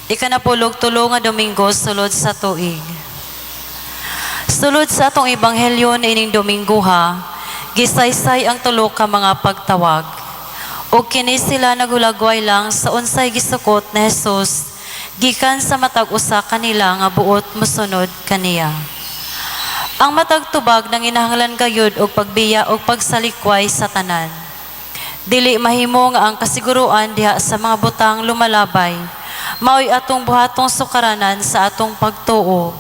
Ikanapulog tulo nga Domingo sulod sa tuig. Sulod sa atong ebanghelyo niining Domingoha, gisaysay ang tulo ka mga pagtawag. Ug kini sila naghulagway lang sa unsay gisukot ni Jesus gikan sa matag usa kanila nga buot mosunod kaniya. Ang matag tubag nanginahanglan gayud og pagbiya og pagsalikway sa tanan. Dili mahimo nga ang kasiguruan diha sa mga butang lumalabay maoy atong buhatong sukaranan sa atong pagtuo.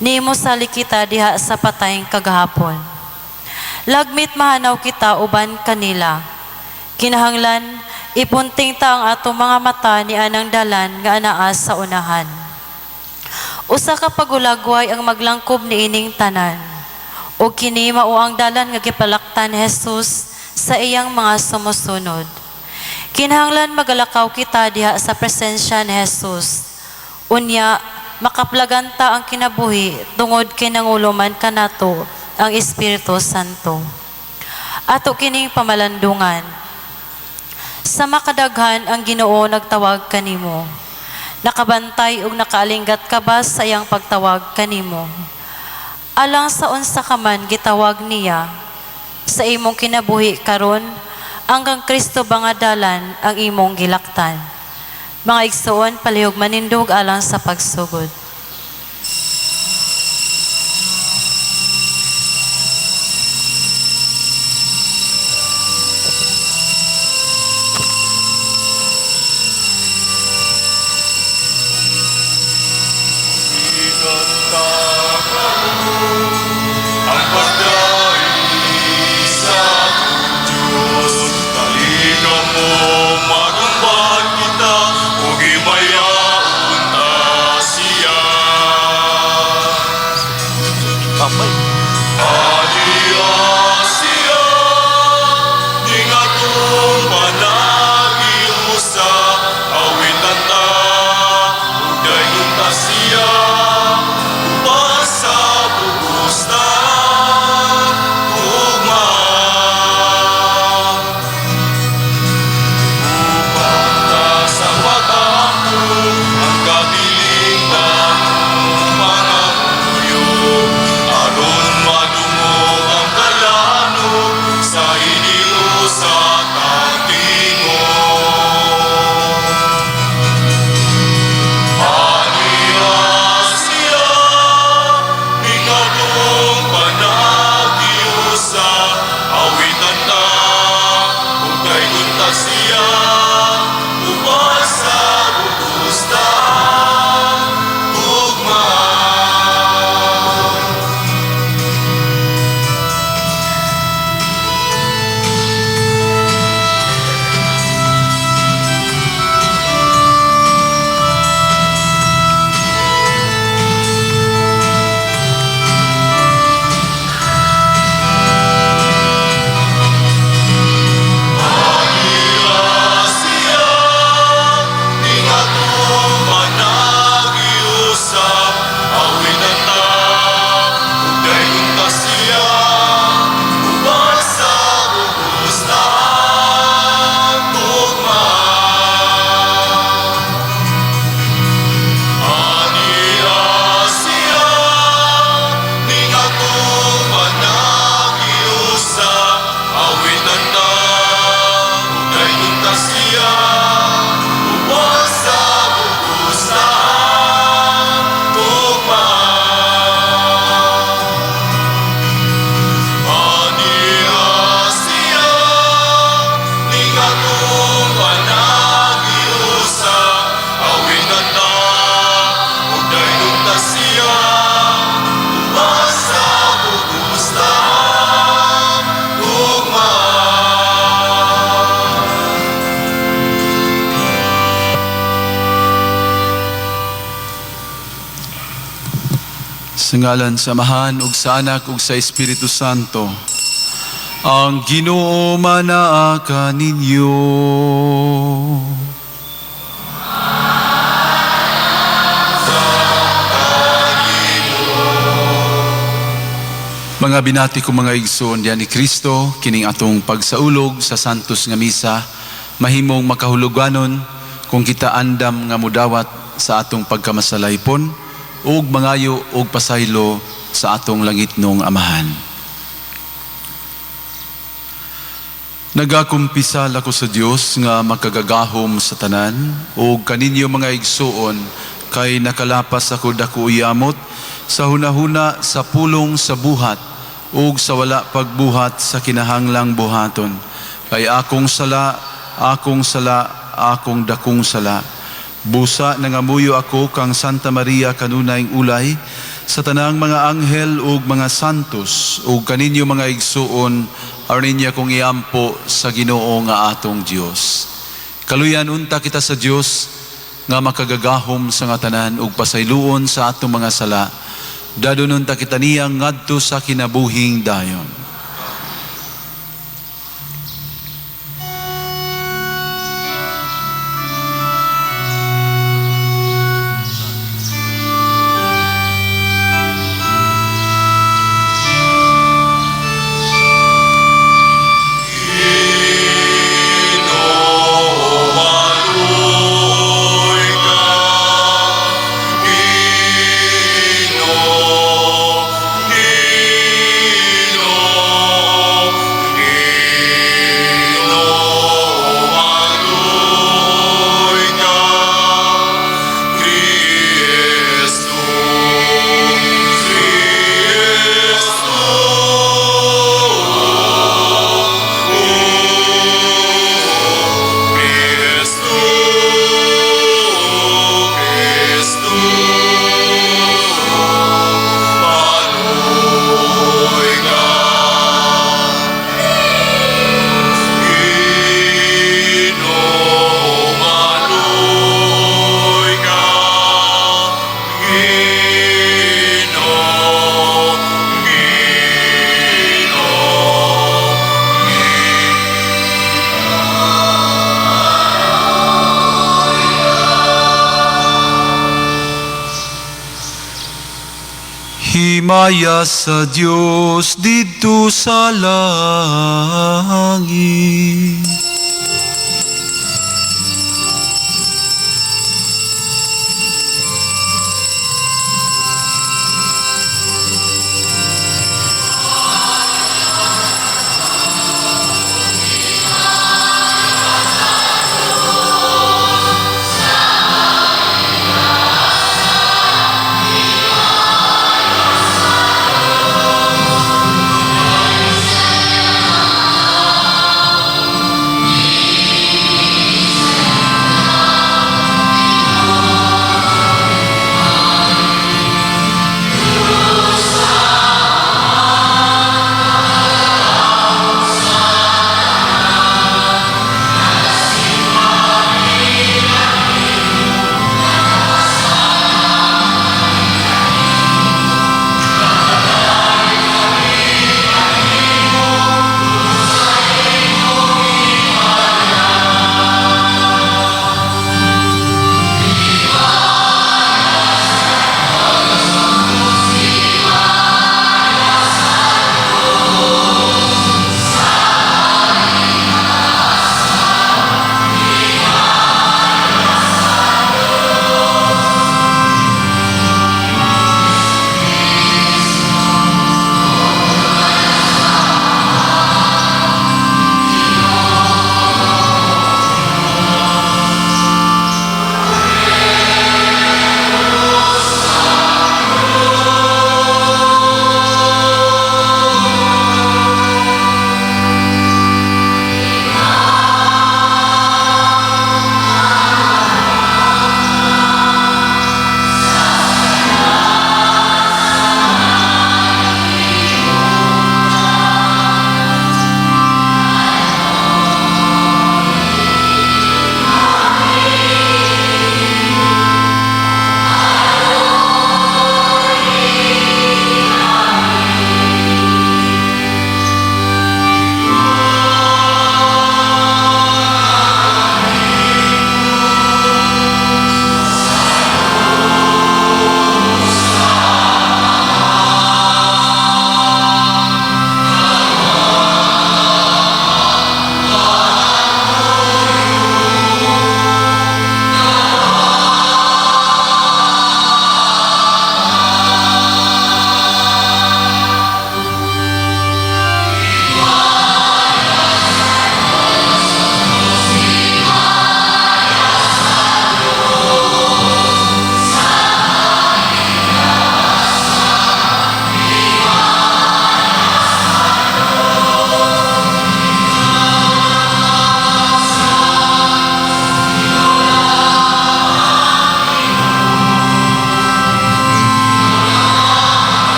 Nimo sali kita diha sa patayng kagahapon. Lagmit mahanaw kita uban kanila. Kinahanglan ipunting ta ang atong mga mata ni anang dalan nga anaa sa unahan. Usa ka paghulagway ang maglangkob niining tanan. Ug kini mao ang dalan nga gipalaktan ni Jesus sa iyang mga sumusunod. Kinahanglan magalakaw kita diha sa presensya ni Jesus. Unya, makaplagan ta ang kinabuhi tungod kay nanguloman kanato ang Espiritu Santo. Ato kining pamalandungan. Sa makadaghan ang Ginoo nagtawag kanimo. Nakabantay ug nakaalinggat ka ba sa iyang pagtawag kanimo? Alang sa unsa ka man gitawag niya sa imong kinabuhi karon, ang kang Kristo ba nga dalan ang imong gilaktan? Mga igsoon, palihog manindog alang sa pagsugod. Ikanta karon ang pagdait sa atong Diyos. Dali kamo, magamban kita, ug himayaon ta siya. Kamay. Aniya siya, ning atong panagiusa, awitan ta, ug daygon ta siya, uban sa bugos na gugma. Uban ta sa pag-ampo, ang kabiling among pangamuyo, aron madungog ang kalanog sa hiniusa tang tingog. Aniya siya, ning atong panagiusa, awitan ta, ug daygon ta siya, uban sa bugos na gugma. Aniya siya, ning atong panagiusa, awitan ta, ug daygon ta siya, uban sa bugos na gugma. Aniya siya, ning atong panagiusa, awitan ta, ug daygon ta siya, uban sa bugos na gugma. Aniya siya, ning atong panagiusa, awitan ta, ug daygon ta siya, uban sa bugos na gugma. Sa ngalan sa Amahan ug sa Anak ug sa Espiritu Santo. Ang Ginoo manaa kaninyo. Mga binati ko mga igsoon diyan ni Kristo, kining atong pagsaulog sa Santos nga Misa, mahimong makahuluganon kung kita andam nga mudawat sa atong pagkamasalaypon ug mangayo og pasaylo sa atong langitnong Amahan. Nagakumpisal ako sa Dios nga makagagahom sa tanan ug kaninyo, mga igsuon, kay nakalapas ako dako yamot sa hunahuna, sa pulong, sa buhat ug sa wala pagbuhat sa kinahanglang buhaton, kay akong sala, akong sala, akong dakong sala. Busa nangamuyo ako kang Santa Maria, kanunayng ulay, sa tanang mga anghel ug mga santos, ug kaninyo, mga igsuon, aron ninyo akong iampo sa Ginoo nga atong Dios. Kaluyan unta kita sa Dios nga makagagahom sa nga tanan ug pasayloon sa atong mga sala. Dadon unta kita niya ngadto sa kinabuhing dayon. Ginoo, maluoy ka. Ginoo, Ginoo, Ginoo, maluoy ka. Kristo, Kristo, Kristo, Kristo, maluoy ka. Ginoo, maluoy ka. Ginoo, Ginoo. Himaya sa Dios didto sa langit.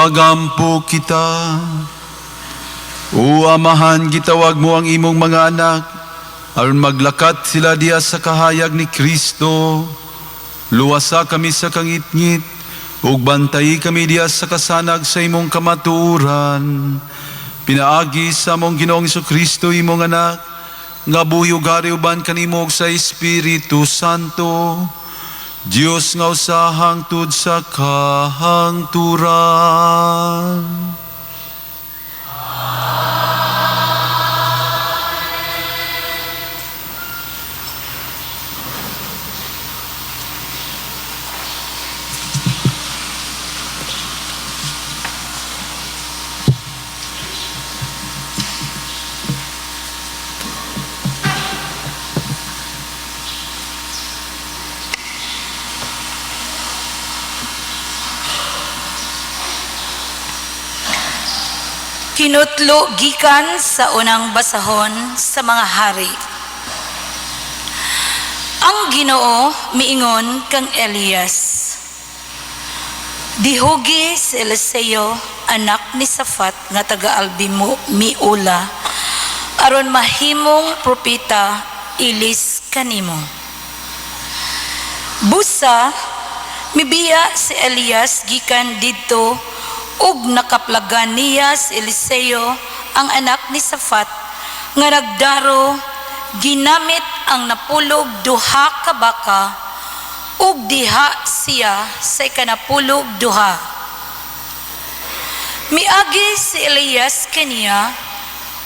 Magampo kita. O Amahan, gitawag mo ang imong mga anak aron maglakat sila diya sa kahayag ni Kristo. Luwasa kami sa kangitngit ug bantayi kami diya sa kasanag sa imong kamatuoran. Pinaagi sa among Ginoong Kristo, imong anak, nga buhi ug hari uban kanimo ug sa Espiritu Santo. Dios nga usa hangtod sa kahangturan. Kinutlo gikan sa unang basahon sa mga hari. Ang Ginoo miingon kang Elias. Dihugi si Eliseo, anak ni Safat nga taga Albimo Miula, aron mahimong propeta ilis kanimo. Busa, mibiya si Elias gikan didto ug nakaplagan niya si Eliseo ang anak ni Safat nga nagdaro ginamit ang napulog duha ka baka ug diha siya sa ikanapulog duha. Miagi si Elias kaniya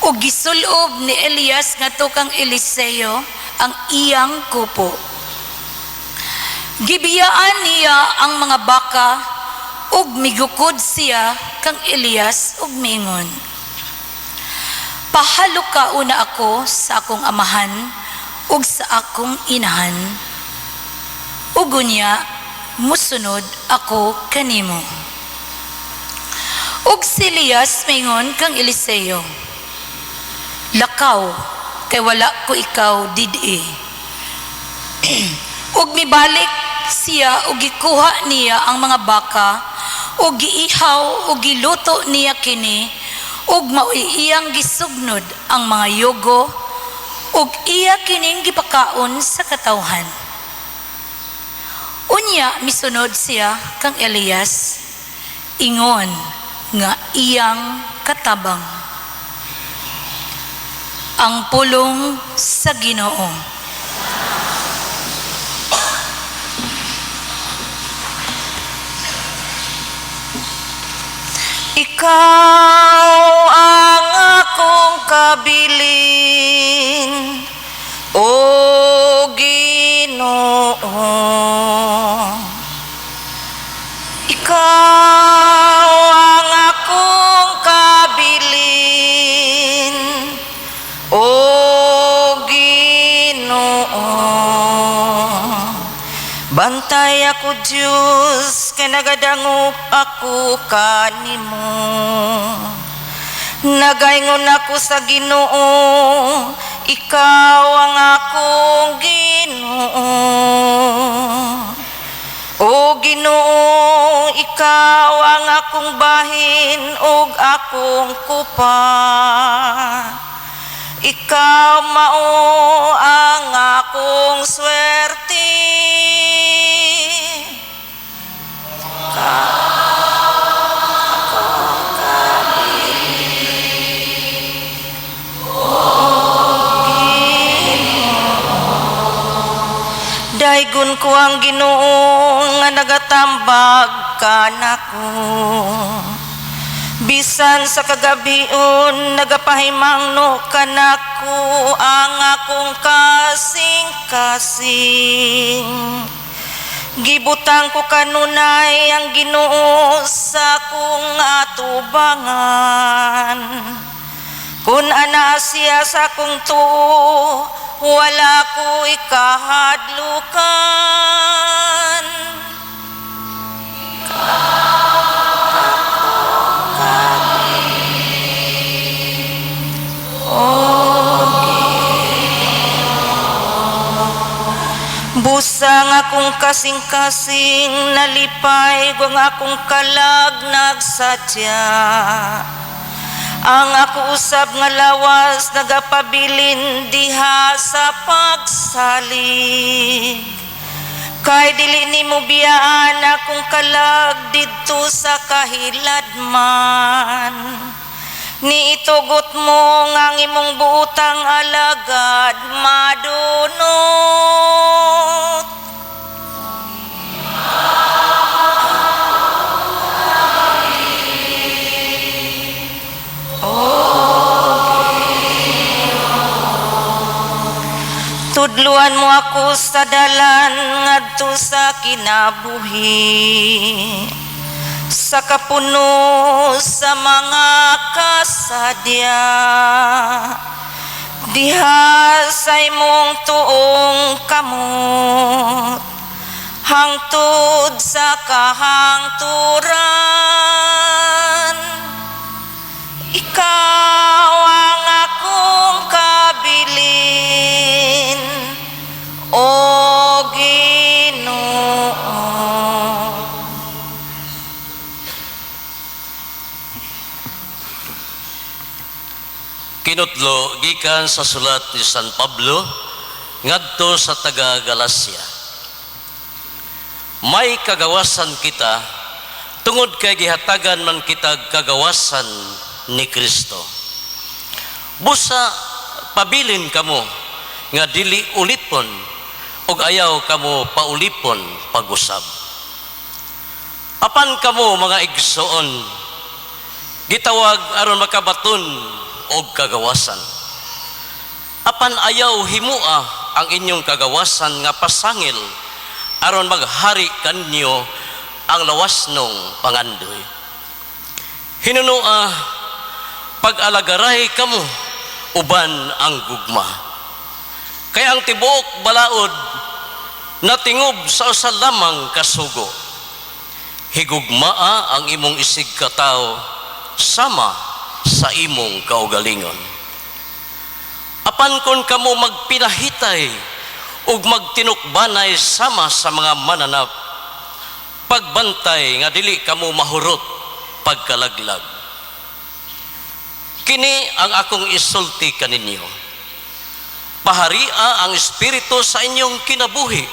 ug gisulob ni Elias ngadto kang Eliseo ang iyang kupo. Gibiyaan niya ang mga baka ug migukod siya kang Elias ug mingon. Pahalo ka una ako sa akong amahan ug sa akong inahan. Ug unya musunod ako kanimo. Ug si Elias mingon kang Eliseo. Lakaw kay wala ko ikaw didi. Ug mibalik siya ug gikuha niya ang mga baka ug giihaw ug giluto niya kini ug mao'y iyang gisugnod ang mga yugo ug iya kining gipakaon sa katawhan. Unya misunod siya kang Elias ingon nga iyang katabang. Ang pulong sa Ginoo. Ikaw ang akong kabilin, O Ginoo. Ikaw ang akong kabilin, O Ginoo. Bantay ako, Diyos, kay nagadangop ako kanimo. Nagaingon ako sa Ginoo, ikaw ang akong Ginoo. O Ginoo, ikaw ang akong bahin ug akong kupa. Ikaw mao ang akong swerte. Daygon ko ang Ginoo nga nagatambag kanako. Bisan sa kagabion nagapahimangno kanako ang akong kasing-kasing. Gibutang ko kanunay ang Ginoo sa akong atubangan. Kung anaa siya sa akong tuo, wala ko ikahadlukan. Busa Busa ang akong kasing-kasing nalipay, ug ang akong kalag nagsadya. Ang ako usab nga lawas nagapabilin diha sa pagsalig. Kay dili nimo biyaan akong kalag didto sa kahiladman. Ni itugot mo nga ang imong buotang alagad madunot. Tudluan mo ako sa dalan ngadto sa kinabuhi, sa kapuno sa mga kasadya, diha sa imong tuong kamot hangtod sa kahangturan. Ikaw ang akong kabilin, O Ginoo. Kinutlo gikan sa sulat ni San Pablo ngadto sa taga Galacia. May kagawasan kita tungod kay gihatagan man kita kagawasan ni Kristo. Busa pabilin kamo nga dili ulipon ug ayaw kamo paulipon pag-usab. Apan kamo, mga igsoon, gitawag aron makabaton og kagawasan. Apan ayaw himua ang inyong kagawasan nga pasangil aron maghari kanyo ang lawasnong pangandoy. Hinunoa, pag-alagaray kamo uban ang gugma. Kay ang tibuok balaod natingob sa usa lamang kasugo: Higugmaa ang imong isig katawo sama sa imong kaugalingon. Apan kon kamo magpinahitay ug magtinukbanay sama sa mga mananap, pagbantay nga dili kamo mahurot pagkalaglag. Kini ang akong isulti kaninyo: Paharia ang Espiritu sa inyong kinabuhi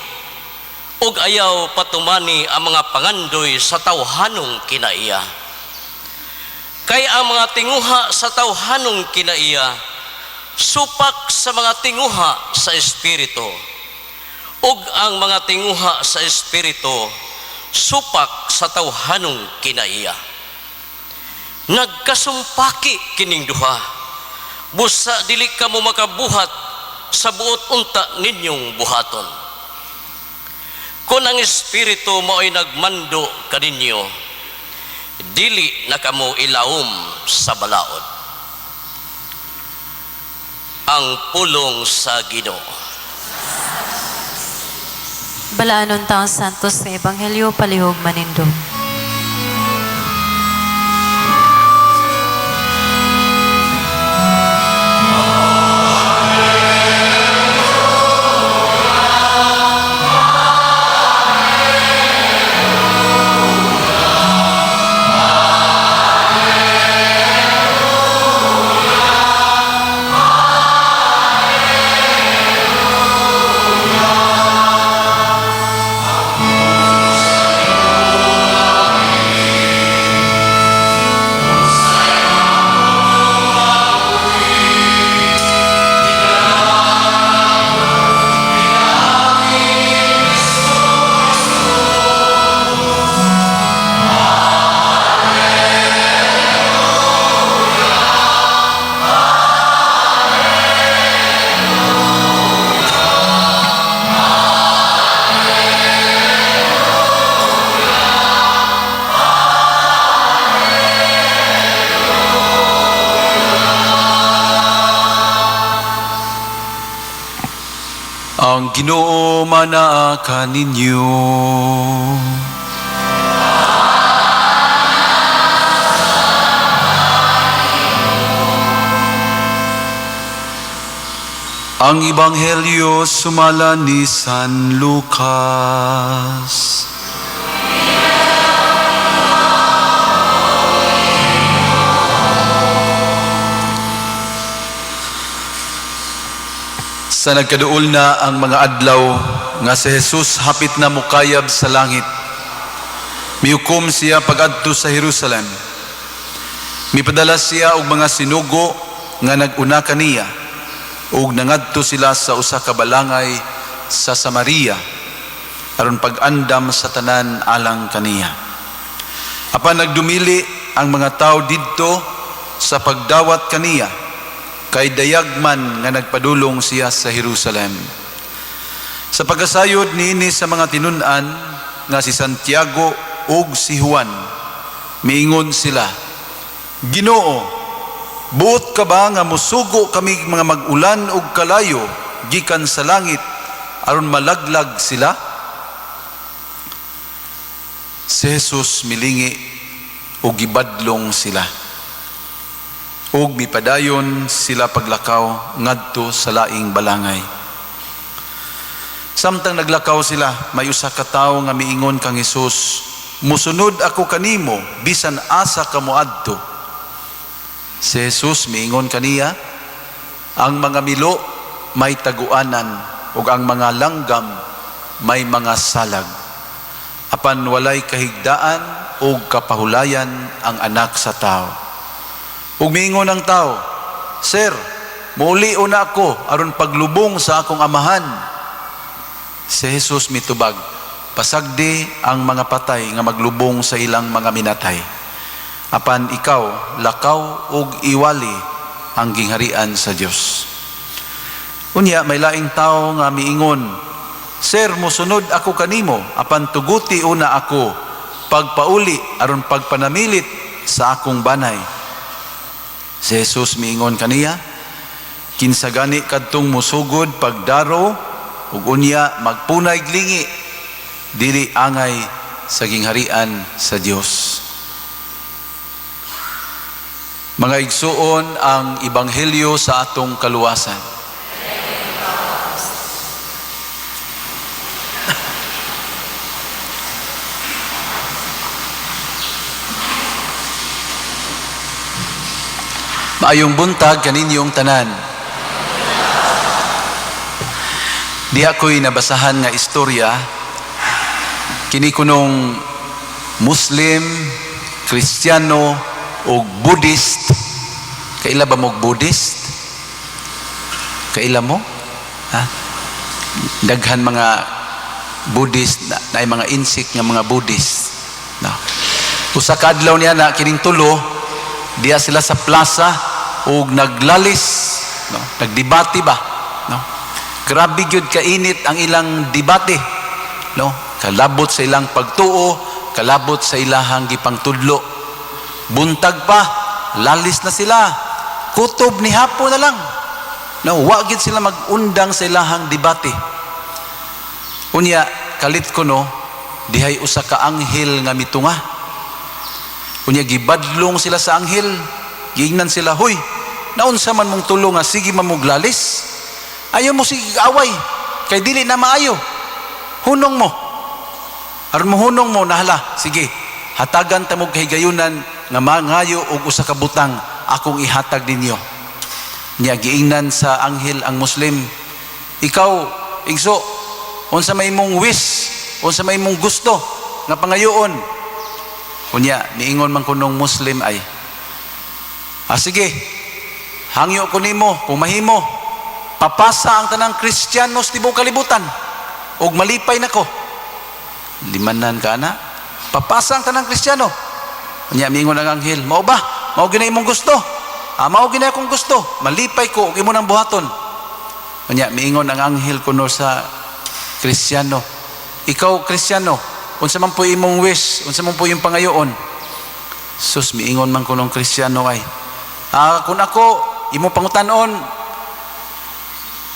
ug ayaw patumani ang mga pangandoy sa tawhanong kinaiya. Kay ang mga tinguha sa tawhanong kinaiya supak sa mga tinguha sa Espiritu, ug ang mga tinguha sa Espiritu supak sa tawhanong kinaiya. Nagkasumpaki kining duha. Busa dili kamo makabuhat sa buot unta ninyong buhaton. Kung ang Espiritu mao'y nagmando kaninyo, dili na kamo ilawom sa balaod. Ang pulong sa Ginoo. Balaanon ta ang Santos nga Ebanghelyo, palihog manindog. Ang Ginoo manaa kaninyo. Ang Ebanghelyo sumala ni San Lucas. Sa nagkaduol na ang mga adlaw nga si Jesus hapit na mukayab sa langit, mihukom siya pagadto sa Jerusalem. Mipadala siya og mga sinugo nga nag-una kaniya ug nangadto sila sa usa ka balangay sa Samaria aron pag-andam sa tanan alang kaniya. Apan nagdumili ang mga tawo didto sa pagdawat kaniya kay dayag man nga nagpadulong siya sa Jerusalem. Sa pagkasayod niini sa mga tinun-an nga si Santiago ug si Juan, miingon sila, "Ginoo, buot ka ba nga musugo kami mga mag-ulan og kalayo gikan sa langit aron malaglag sila?" Si Jesus milingi ug gibadlong sila. Ug mipadayon sila paglakaw ngadto sa laing balangay. Samtang naglakaw sila, may usa ka tawo nga miingon kang Hesus, "Musunod ako kanimo bisan asa ka moadto." Si Jesus miingon kaniya, "Ang mga milo may taguanan ug ang mga langgam may mga salag. Apan walay kahigdaan ug kapahulayan ang Anak sa Tao." Ug miingon ang tao, "Sir, muuli una ako aron paglubong sa akong amahan." Si Jesus mitubag, "Pasagdi ang mga patay nga maglubong sa ilang mga minatay. Apan ikaw, lakaw ug iwali ang gingharian sa Dios." Unya may laing tao nga miingon, "Sir, musunod ako kanimo, apan tuguti una ako pagpauli aron pagpanamilit sa akong banay." Si Jesus miingon kaniya, "Kinsa gani kadtong musugod pagdaro ug unya magpunay lingi, dili angay sa gingharian sa Dios." Mga igsuon, ang ebanghelyo sa atong kaluwasan. Maayong buntag kaninyong tanan. Diha ko'y nabasahan nga istorya kini kunong Muslim, Kristiyano ug Buddhist. Kaila ba mo Buddhist? Kaila mo? Ha? Daghan mga Buddhist na, naay mga insik nga mga Buddhist. No. Usa ka adlaw niya na kining tulo diha sila sa plaza ug naglalis, no? Nagdebate ba, no? Grabe gyud kainit ang ilang debate, no? Kalabot sa ilang pagtuo, kalabot sa ilahang gipangtudlo. Buntag pa, lalis na sila. Kutob ni hapon na lang. No, wa gyud sila magundang sa ilahang debate. Unya, kalit ko no, dihay usa ka anghel nga mitunga. Unya gibadlong sila sa anghel. Giingnan sila, "Huy, naunsa man mong tulo nga sige man mong lalis? Ayaw mo sige away, kay dili na maayo. Hunong mo. Aron mo hunong mo, nahala, sige, hatagan ta mo kahigayunan nga mangayo og usa ka butang akong ihatag ninyo." Nya giingnan sa anghel ang Muslim, "Ikaw, igso, unsa may imong wish, unsa may imong gusto nga pangayoon?" Unya, niingon man kunong Muslim ay, "Ah sige, hangyo ko nimo, kung mahimo, papasa ang tanang Kristiyano sa tibuok kalibutan, ug malipay nako." Limanan ka na, papasa ang tanang Kristiyano. Unya, miingon ang anghel, "Mao ba? Mao gyud na imong gusto?" "Ah, mao gyud na akong gusto, malipay ko, ug imo nang buhaton." Unya, miingon ang anghel kuno sa Kristiyano, "Ikaw, Kristiyano, unsa man po imong wish, unsa man po yung pangayoon?" Sus, miingon man kunong Kristiyano ay, "Ah, kung ako, imo pangutanon,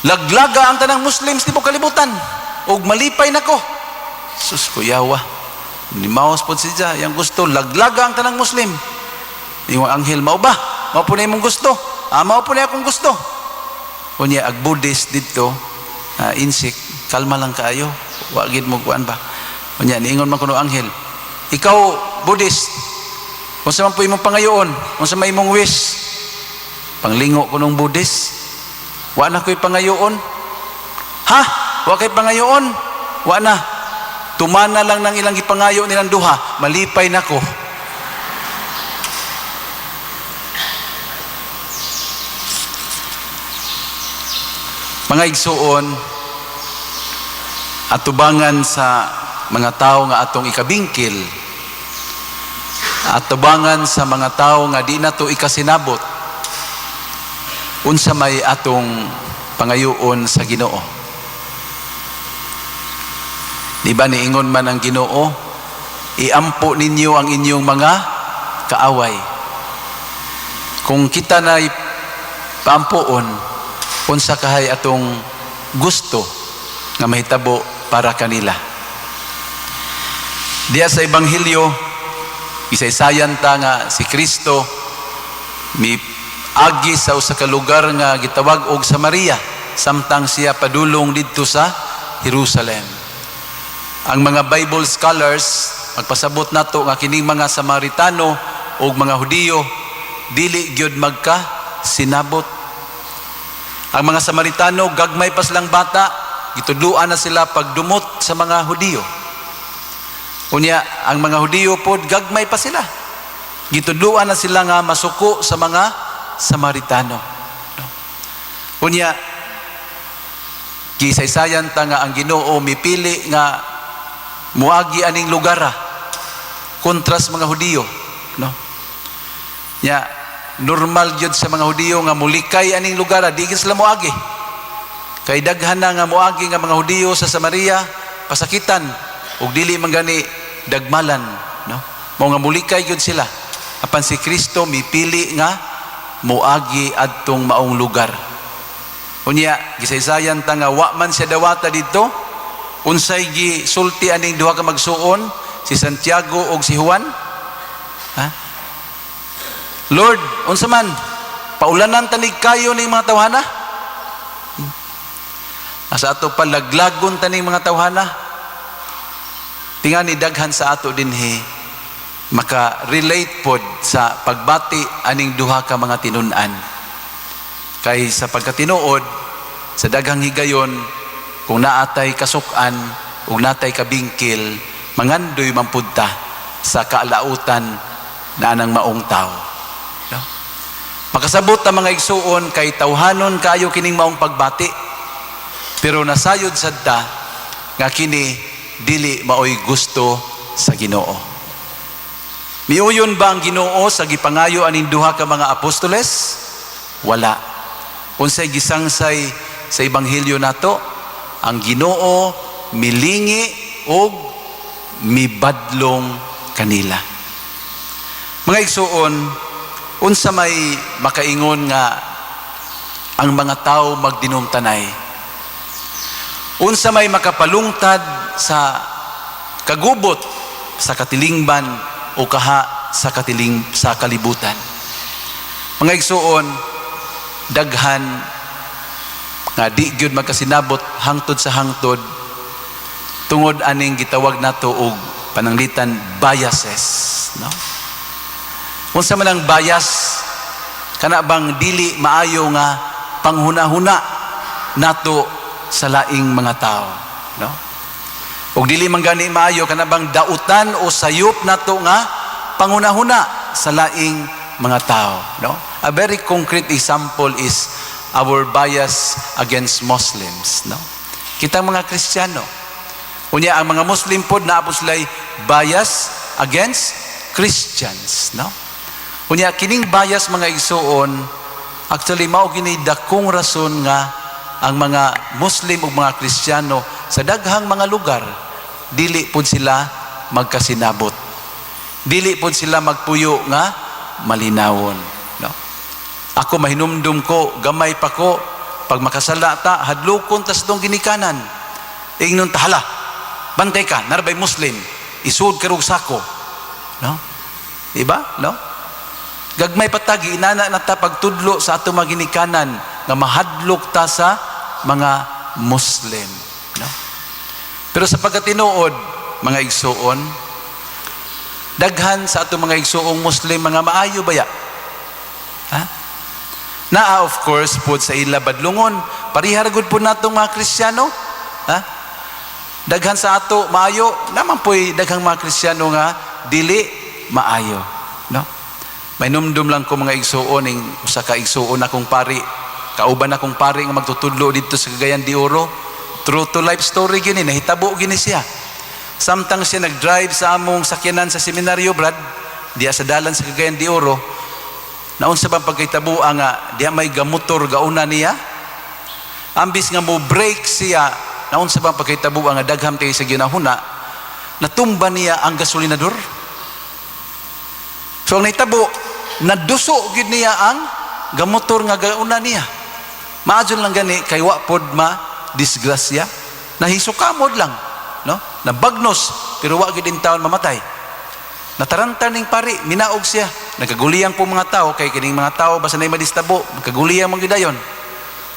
laglaga ang tanang Muslims tibuok kalibutan, ug malipay nako." Sus, kuyawa. Ni maos pod siya, yang gusto, laglaga ang tanang Muslim. Ingon anghel, "Mao ba? Mao po na imong gusto?" "Ah, mao po na akong gusto." Unya ag Buddhist didto, insik, kalma lang kaayo. Wa gid mo kuan ba. Unya niingon man kuno anghel, "Ikaw Buddhist, unsa man po imong pangayoon? Unsa may imong wish?" Panglingo kunong Buddhist, "Wa na ko'y pangayoon." "Ha? Wa kay pangayoon?" "Wa na. Tumana lang ng ilang gipangayo nilang duha, malipay na ko." Mga igsuon, atubangan sa mga tao nga atong ikabingkil, atubangan sa mga tao nga di nato ikasinabot, unsa may atong pangayoon sa Ginoo? Di ba niingon man ang Ginoo, "Iampo ninyo ang inyong mga kaaway"? Kung kita na paampoon, unsa kahay atong gusto nga mahitabo para kanila? Diya sa Ebanghelyo, isaysayan ta nga si Kristo mi agi sa usa ka lugar nga gitawag og Samaria samtang siya padulong didto sa Jerusalem. Ang mga Bible scholars magpasabot nato nga kining mga Samaritano ug mga Hudiyo dili gyud magka sinabot. Ang mga Samaritano, gagmay pa silang bata, gitudluan na sila pagdumot sa mga Hudiyo. Unya, ang mga Hudiyo pod, gagmay pa sila, gitudluan na sila nga masuko sa mga Samaritano. No? Unya, gisaysayan ta nga ang Ginoo mipili nga muagi aning lugar kontra sa mga Hudiyo, no? Nya, normal gyud sa mga Hudiyo nga mulikay aning lugar, di gyud sila moagi. Kay daghan na nga moagi nga mga Hudiyo sa Samaria, pasakitan ug dili man gani dagmalan, no? Mao nga mulikay gyud sila. Apan si Kristo mipili nga moagi adtong maong lugar. Unya, gisaysayan ta nga wa man siya dawata didto. Unsay gisulti aning duha ka magsuon, si Santiago ug si Juan? Ha? "Lord, unsa man? Paulanan tanig kayo ning mga tawhana? Asa ato pa laglagon taning mga tawhana?" Tingani daghan sa ato dinhi maka-relate pod sa pagbati aning duha ka mga tinun-an. Kay sa pagkatinuod, sa daghang higayon, kung naatay kasukan ug natay kabingkil, mangandoy man pud ta sa kaalautan na anang maong tao. No? Makasabot ta, mga igsuon, kay tawhanon kayo kining maong pagbati. Pero nasayod sad ta nga kini dili maoy gusto sa Ginoo. Miuyon ba ang Ginoo sa gipangayo aning duha ka mga apostoles? Wala. Unsay gisangsay sa ebanghelyo nato? Ang Ginoo milingi og mibadlong kanila. Mga igsuon, unsa may makaingon nga ang mga tao magdinumtanay? Unsa may makapalungtad sa kagubot sa katilingban o kaha sa katiling sa kalibutan? Mga igsuon, daghan nga di gyud magkasinabot hangtod sa hangtod tungod aning gitawag nato og pananglitan biases, no? Unsa man ang bias? Kana bang dili maayo nga panghuna-huna nato sa laing mga tao, no? Ug dili man gani maayo, kana bang dautan o sayop nato nga panghuna-huna sa laing mga tao, no? A very concrete example is our bias against Muslims, no? Kitang mga Kristiyano. Unya, ang mga Muslim pod naa pod sila'y bias against Christians, no? Unya, kining bias, mga igsuon, actually mao kini dakong rason nga ang mga Muslim ug mga Kristiyano sa daghang mga lugar dili pud sila magkasinabot. Dili pud sila magpuyo nga malinawon, no? Ako, mahinumdum ko, gamay pa ko, pag makasala ta, hadlokon tas dong ginikanan. Ingnon ta, "Hala, bantay ka, naa ray Muslim, isud ka rog sako." No? Diba? No? Gagmay pa ta, giinana na ta pagtudlo sa ato mga ginikanan. nga mahadlok ta sa mga Muslim, no? Pero sa pagkatinuod, mga igsuon, daghan sa atong mga igsuong Muslim mga maayo baya. Ha? Naa, of course pod sa ila badlungon, parehara gud po natong mga Kristiyano. Ha? Daghan sa ato maayo, naman po'y daghang mga Kristiyano nga dili maayo, no? May numdum lang ko, mga igsuon, ning usa ka igsuon akong pari, kauban akong pari nga magtutudlo dito sa Cagayan de Oro. True to life story gini, nahitabo gini siya. Samtang siya nag-drive sa among sakyanan sa seminaryo, brad, diya sa dalan sa Cagayan de Oro, naunsa bang pagkahitabo nga diya may gamotor gauna niya. Ambis nga mo brake siya, naunsa bang pagkahitabo nga dagham tayo sa ginahuna, natumba niya ang gasolinador. So ang nahitabo, naduso gid niya ang gamotor nga gauna niya. Maadyon lang gani kay wa pod ma disgrasya, nahisukamod lang, no? Nabagnos pero wa gid taon mamatay. Nataranta ning pari, minaog siya. Nagkaguliyang po mga tao, kay kining mga tao basta na madistabo, magkaguliyang man gyud.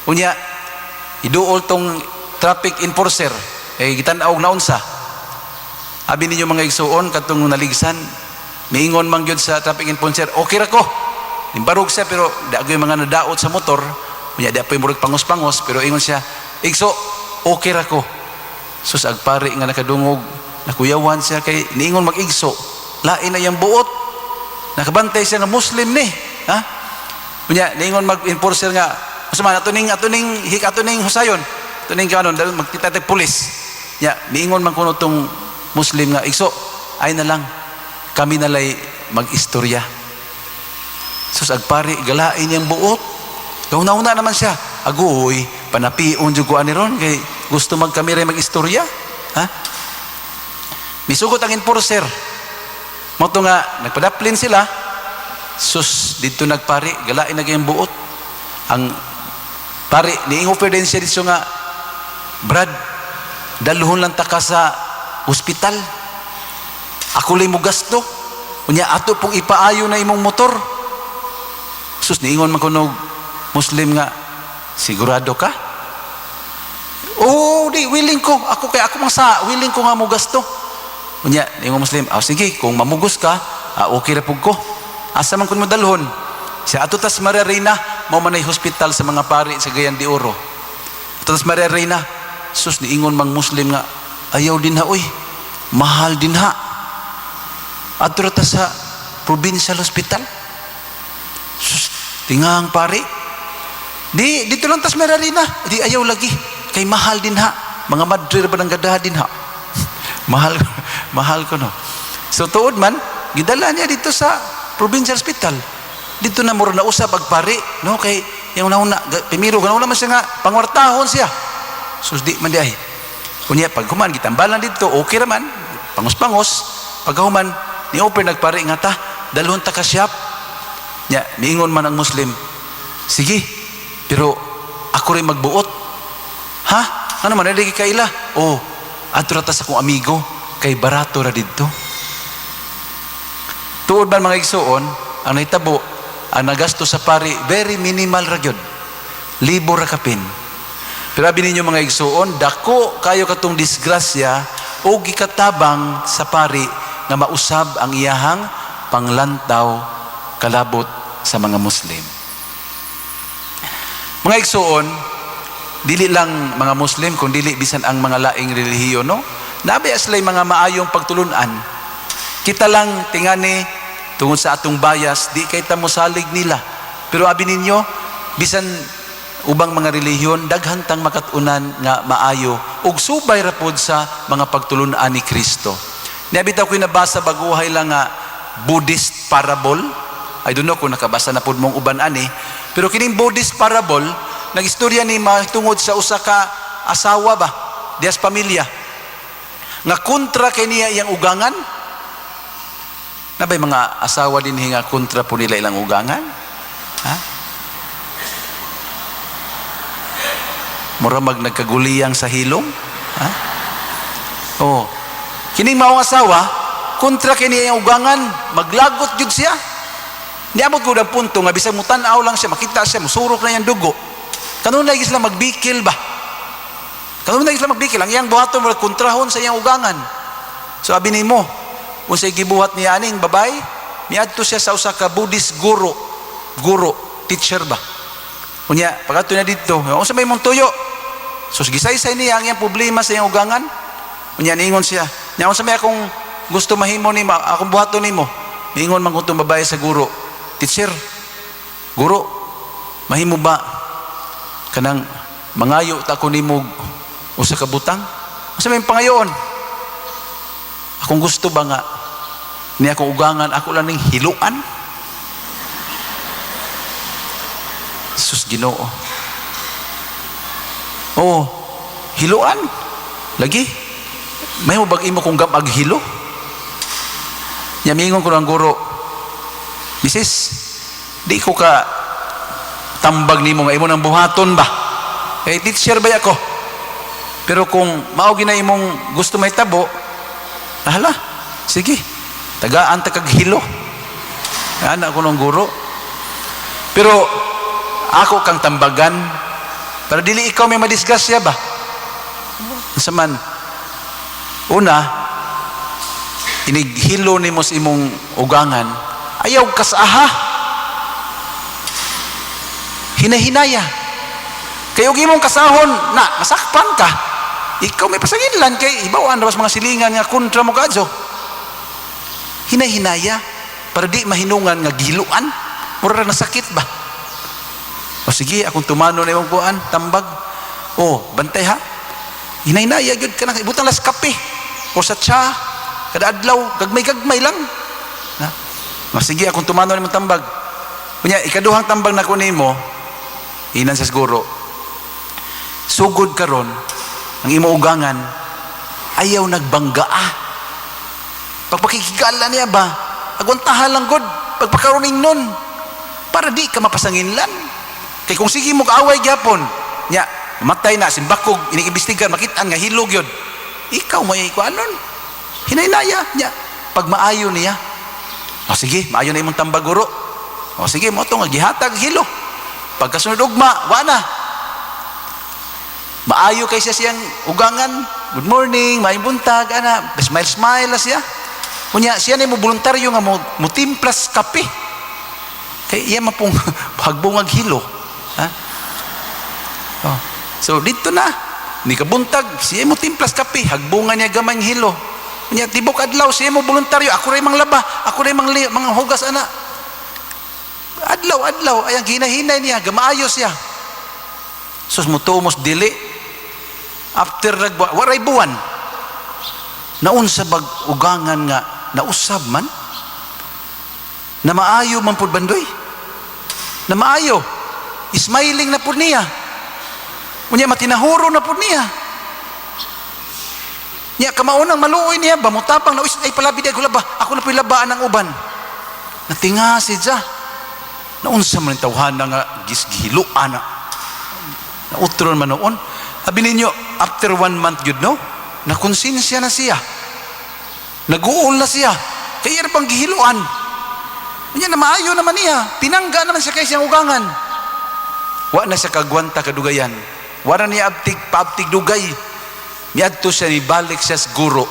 Unya, iduol tong traffic enforcer, kay gitan-aw naunsa. Abi ninyo, mga igsuon, katong naligsan, miingon man gyud sa traffic enforcer, "Okay ra ko." Nimbarog siya pero di agoy mga nadaot sa motor. Unya di pa murag pangos-pangos pero ingon siya, "Igso, okay ra ko." Sus, agpari nga nakadungog, nakuyawan siya kay niingon mag-igso. Lain na iyang buot. Nakabantay siya nga Muslim ni. Ha? Unya, niingon mag-enforcer nga, "Asa man ato ning hik, ato ning husayon. Ato ning kanon dahil magkita tag pulis." Nya, niingon man kuno tong Muslim nga, "Igso, ay na lang kami nalay mag-istorya." Sus, agpari, galain niyang buot. Gauna-una naman siya. Agoy, panapion jud ko ani ron kay gusto mag kami rin mag-istorya. Ha? Misugot ang enforcer. Mao to nga nagpadaplin sila. Sus, dito nagpari, galain na kayong buot. Ang pari, niingon din siya dito nga, "Brad, dalhon lang ta ka sa ospital. Ako lang mo gasto. Unya ato pong ipaayo na imong motor." Sus, niingon man kuno Muslim nga, "Sigurado ka?" "Oh, di, willing ko. Ako kay ako mang sa, willing ko nga mo gasto." Unya, niingon Muslim, "Ah, sige, kung mamugos ka, ah, okay ra pug ko. Asa man kun mo dalhon?" Siya, "Ato tas Maria Reina," mao man ay hospital sa mga pari sa Cagayan de Oro. "Ato tas Maria Reina." Sus, niingon mang Muslim nga, "Ayaw din ha, oy. Mahal din ha. Adto ra ta sa provincial hospital." Sus, tingang pari. "Di, dito lang tas Maria Reina." "Di, ayaw lagi. Kay mahal din ha. Mga madre ba ng gadaha din ha." Mahal, mahal ko no. So tuod man, gidala niya dito sa provincial hospital. Dito na mura na usab ag pari, no, kay yung una, primero ganauna man siya nga pangwartahon siya. Sus, di man di ay. Kunya pag human gitambalan dito, okay ra man, pangos-pangos. Pagkahuman ni open nagpari nga ta, dalhon ta ka shop. Nya, miingon man ang Muslim, "Sige, pero ako rin magbuot." "Ha? Ano man, hindi kaila?" "Oh, adto ra ta sa akong amigo, kay barato ra didto." Tuod man, mga igsuon, ang nahitabo, ang nagasto sa pari, very minimal ra gyud. Libo ra kapin. Pero abi ninyo, mga igsuon, dako kayo katong disgrasya o gikatabang sa pari nga mausab ang iyahang panglantaw kalabot sa mga Muslim. Mga igsuon, dili lang mga Muslim kung dili bisan ang mga laing relihiyon, no? Nabi aslay mga maayong pagtulunan. Kita lang tingani tungod sa atong bias, di kay ta mosalig nila. Pero abi ninyo, bisan ubang mga relihiyon, daghan tang makat-unan nga maayo ug subay ra pod sa mga pagtulunan ni Kristo. Niya bitaw ko'y nabasa baguhay lang nga Buddhist parable. I don't know kung nakabasa na pod mong uban ani. Pero kining Buddhist parable, nagistorya ni mahitungod sa usa ka asawa ba, dias pamilya. Nga kontra kay niya iyang ugangan. Nabay mga asawa din nga kontra po nila ilang ugangan? Ha? Mura mag nagkaguliyang sa hilom? Ha? Oh. Kining maong asawa, kontra kay niya iyang ugangan, maglagot jud siya. Niabot ko ang punto nga bisag mutan-aw lang siya, makita siya, musurok na iyang dugo. Kanunay sila magbikil ba? Kanunay sila magbikil. Ang iyang buhaton murag kontrahon sa iyang ugangan. So abi nimo, unsay gibuhat niya aning babay, miadto siya sa usa ka Buddhist guro, guro, teacher ba? Unya, pag-adto niya didto, unsa may imong tuyo? So gisaysay niya ang iyang problema sa iyang ugangan. Unya niingon siya, nya unsa may akong gusto mahimo nimo, akong buhaton nimo? Niingon man kuntong babae sa guro, teacher, guro, mahimo ba kanang mangayo ta ko nimo usa ka butang? Unsa may pangayoon? Akong gusto ba nga ni akong ugangan ako lang ning hiluan? Sus Ginoo. Oh, hiluan. Lagi. May mo bag imo kung gamag hilo? Nya miingon ko ang guro, Mrs., di ko ka tambag nimo nga imo nang buhaton ba? Eh, teacher ba ako? Pero kung mao gina imong gusto mahitabo, hala, sige, tagaan ta kag hilo. Ana ko ng guro. Pero ako kang tambagan para dili ikaw may madisgrasya ba? Unsa man, una, inighilo nimo sa imong ugangan, ayaw kasaha. Hinahinaya. Kay og imong kasahon, na masakpan ka. Ikaw may pasanginlan kay ibawan ra mga silingan nga kontra mo kadyo. Hinahinaya para di mahinungan nga gihiluan. Mura ra nasakit ba? O sige, akong tumano na imong kuan, tambag. O, bantay ha. Hinahinaya gyud ka na ibutang las kape o sa tsa kada adlaw gagmay-gagmay lang. Na. O sige, akong tumano na imong tambag. Unya, ikaduhang tambag na ko nimo, inan sa siguro. Sugod karon ang imo ugangan ayaw nagbanggaa. Pagpakikigala niya ba, agwantahan lang god, pagpakaroning nun, para di ka mapasanginlan. Kay kung sige mo kaaway gyapon, nya, matay na, simbakog, iniimbestigan, makitaan nga hilog yun. Ikaw may ikuanon. Hinahinaya, nya, pag maayo niya, o sige, maayo na imong tambaguro. O sige, mo to nga gihatag hilo. Pagkasunod ugma, wa na. Maayo kay siya siyang ugangan. Good morning, maayong buntag, ana. Smile smile na siya. Unya siya na mo voluntaryo nga mo motimplas kape. Kay iya man pong hagbungag hilo. Ha? Oh. So dito na ni kabuntag siya mo timplas kape, hagbungan niya gamay hilo. Unya tibok adlaw siya mo voluntaryo, ako ray manglaba, ako ray mga hugas ana. Adlaw adlaw ayang hinahinay niya, gamaayo siya. Sus mutumos dili. After nagwa, waray buwan. Naunsa bag ugangan nga nausab man? Na maayo man pud bandoy. Na maayo. Smiling na pud niya. Unya matinahuro na pud niya. Nya kamaunang maluoy niya ba mutapang na ay palabi di ako laba. Ako na puy labaan ang uban. Natinga si Ja. Naunsa man ang tawhana nga gisgihiluan na. Nautron man noon. Abi ninyo, after 1 month yun, no? Nakonsensya na siya. Naguol na siya. Kaya pang gihiluan. Unya na maayo naman niya. Pinangga naman siya kay siyang ugangan. Wa na siya kagwanta kadugayan. Wa na niya abtig paabtig dugay. Miadto siya nibalik siya sa guro.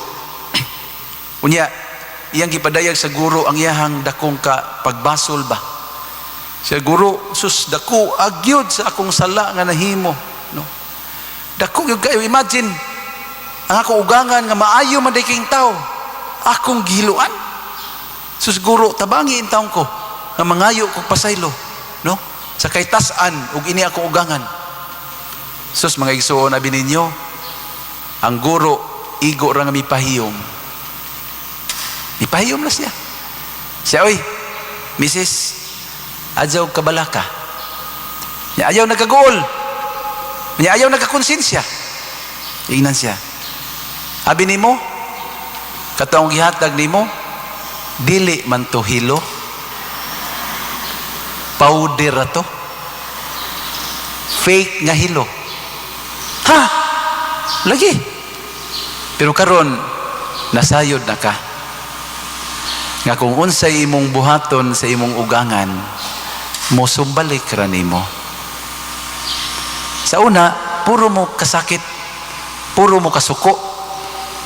Unya, iyang gipadayag sa guro ang iyahang dakong ka pagbasol ba. Siya guro, sus dako agyod sa akong sala nga nahimo, no. Dako gyud kayo, imagine ang akong ugangan nga maayo man day king tao, akong gihiluan. Sus guro, tabangi in taon ko nga mangayo kog pasaylo, no? Sa kay tas-an ug ini akong ugangan. Sus mga igsuon abi ninyo, ang guro igo ra nga mipahiyom. Mipahiyom na siya. Siya, oy, Mrs., adyaw kabalaka. Nya ayaw nagkaguol. Nya ayaw nagkakonsensya. Ingnan siya. Abi nimo, katong gihatag nimo, dili man to hilo. Powder ra to. Fake nga hilo. Ha? Lagi. Pero karon nasayod na ka. Nga kung unsay imong buhaton sa imong ugangan, mosumbalik ra nimo. Sa una, puro mo kasakit, puro mo kasuko,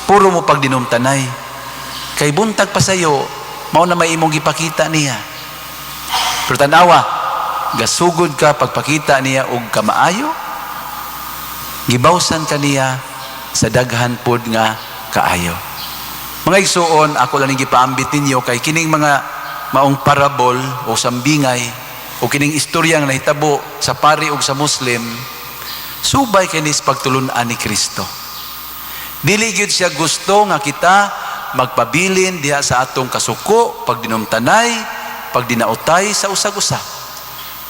puro mo pagdinumtanay. Kay buntag pa sayo, mao na may imong gipakita niya. Pero tanawa, gasugod ka pagpakita niya og kamaayo, gibawsan ka niya sa daghan pod nga kaayo. Mga igsuon, ako lang ning gipaambit ninyo kay kining mga maong parabol o sambingay o kining istorya nga nahitabo sa pari ug sa Muslim, subay kini sa pagtulun-an ni Kristo. Dili gyud siya gusto nga kita magpabilin diha sa atong kasuko, pagdinumtanay, pagdinautay sa usag-usa.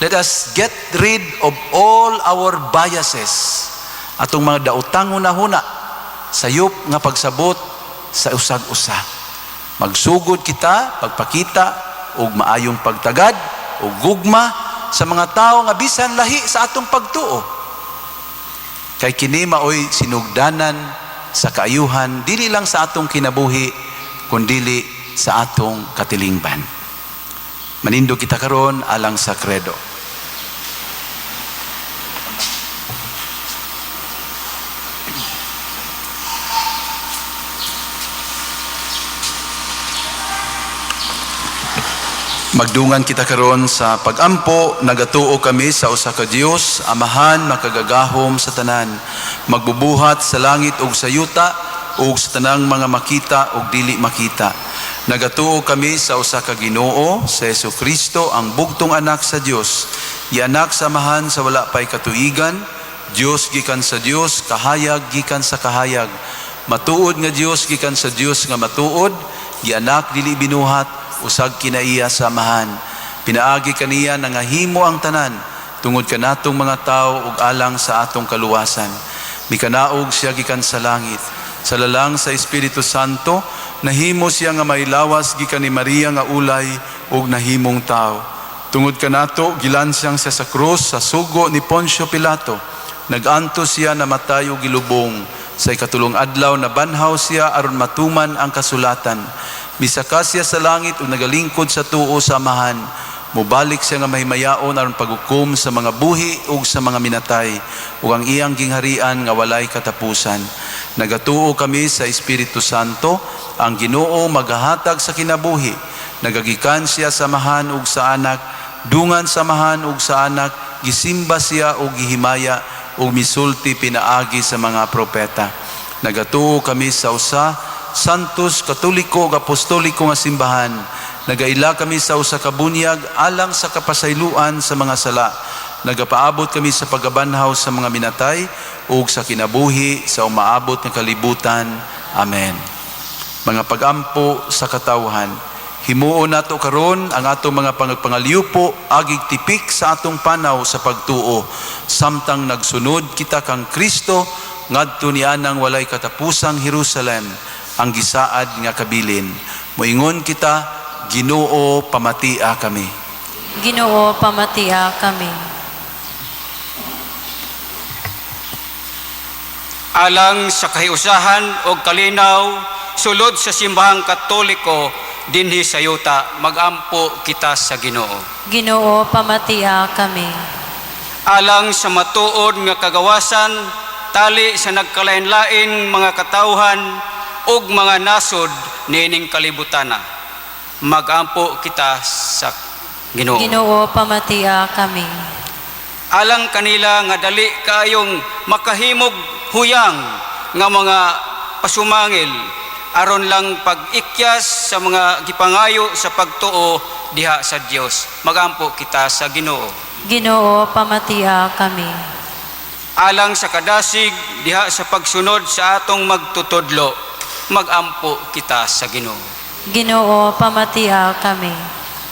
Let us get rid of all our biases, atong mga daotang hunahuna, sayop nga pagsabot sa usag-usa. Magsugod kita, pagpakita og maayong pagtagad og gugma sa mga tao nga bisan lahi sa atong pagtuo. Kay kini maoy sinugdanan sa kaayuhan dili lang sa atong kinabuhi kundili sa atong katilingban. Manindog kita karon alang sa credo. Magdungan kita karon sa pagampo, nagatuo kami sa usa ka Dios, Amahan makagagahom sa tanan, magbubuhat sa langit ug sa yuta ug sa tanang mga makita ug dili makita. Nagatuo kami sa usa ka Ginoo, sa Hesukristo, ang bugtong anak sa Dios, gianak sa Amahan sa wala pay katuigan, Dios gikan sa Dios, kahayag gikan sa kahayag. Matuod nga Dios gikan sa Dios nga matuod, gianak dili binuhat, usag kinaiya sa Amahan. Pinaagi kaniya nangahimo ang tanan tungod kanatong mga tao ug alang sa atong kaluwasan. Mikanaog siya gikan sa langit. Sa lalang sa Espiritu Santo, nahimo siya nga may lawas gikan ni Maria nga ulay ug nahimong tao. Tungod kanato, gilansang siya sa krus sa sugo ni Poncio Pilato. Nagantos siya, namatay ug gilubong. Sa ikatulong adlaw nabanhaw siya aron matuman ang kasulatan. Misaka siya sa langit ug nagalingkod sa tuo sa Amahan. Mubalik siya nga mahimayaon aron paghukom sa mga buhi ug sa mga minatay ug ang iyang gingharian nga walay katapusan. Nagatuo kami sa Espiritu Santo, ang Ginoo magahatag sa kinabuhi. Nagagikan siya sa Amahan ug sa Anak, dungan sa Amahan ug sa Anak, gisimba siya ug gihimaya ug misulti pinaagi sa mga propeta. Nagatuo kami sa usa Santos, Katoliko ug Apostoliko nga simbahan. Nagaila kami sa usa ka bunyag alang sa kapasayloan sa mga sala. Nagapaabot kami sa pagkabanhaw sa mga minatay ug sa kinabuhi sa umaabot nga kalibutan. Amen. Mga pagampo sa katawhan. Himuon nato karon ang atong mga pangpangaliupo agig tipik sa atong panaw sa pagtuo, samtang nagsunod kita kang Kristo ngadto nianang walay katapusang Jerusalem, ang gisaad nga kabilin. Moingon kita, Ginoo, pamatia kami. Ginoo, pamatia kami. Alang sa kahiusahan o kalinaw sulod sa Simbahang Katoliko dinhi sa yuta, magampo kita sa Ginoo. Ginoo, pamatia kami. Alang sa matuod nga kagawasan tali sa nagkalain-lain mga katawhan ug mga nasod niining kalibutana, magampo kita sa Ginoo. Ginoo, pamatia kami. Alang kanila nga dali kaayong makahimog huyang nga mga pasumangil aron lang pag-ikyas sa mga gipangayo sa pagtuo diha sa Dios, magampo kita sa Ginoo. Ginoo, pamatia kami. Alang sa kadasig diha sa pagsunod sa atong magtutudlo, magampo kita sa Ginoo. Ginoo, pamatia kami.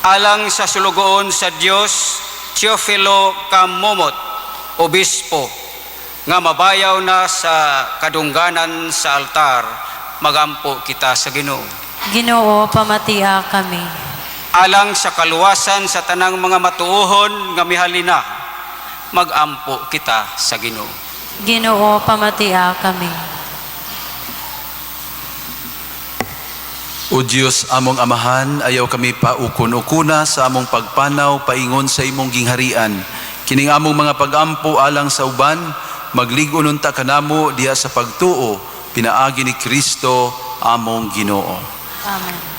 Alang sa sulugoon sa Dios Teofilo Camomot, obispo, nga mabayaw na sa kadungganan sa altar, magampo kita sa Ginoo. Ginoo, pamatia kami. Alang sa kaluwasan sa tanang mga matuohon nga mihalina, magampo kita sa Ginoo. Ginoo, pamatia kami. O Dios, among Amahan, ayaw kami paukon-ukuna sa among pagpanaw paingon sa imong gingharian. Kining among mga pagampo alang sa uban, maglig-on unta kanamo diha sa pagtuo, pinaagi ni Kristo among Ginoo. Amen.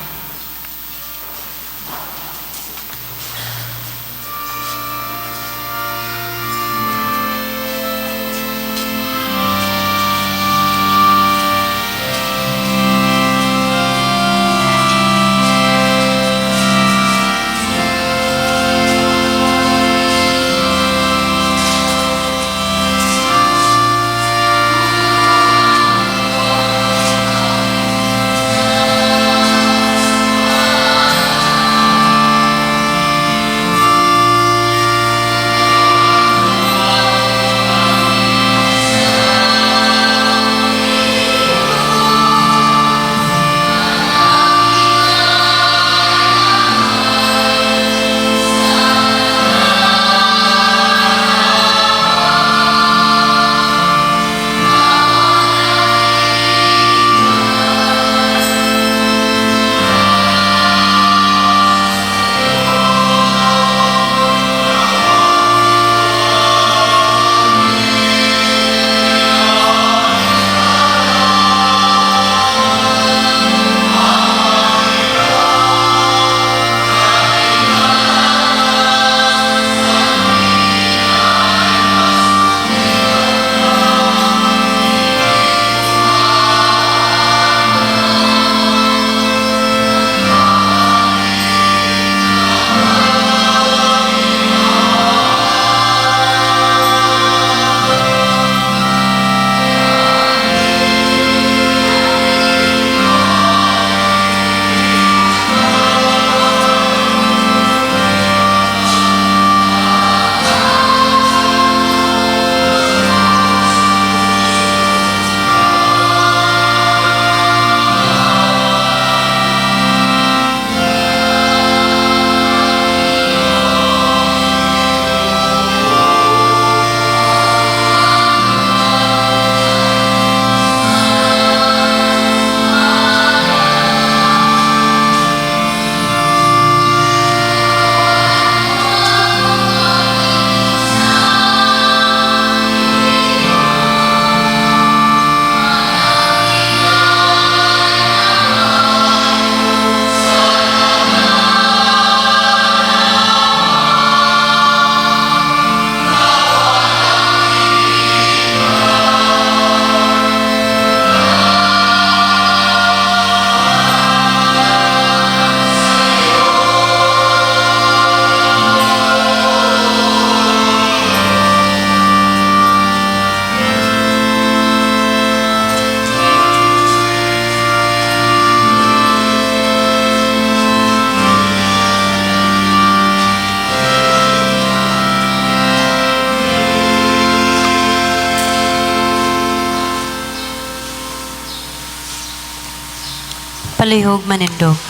Palihog manindog.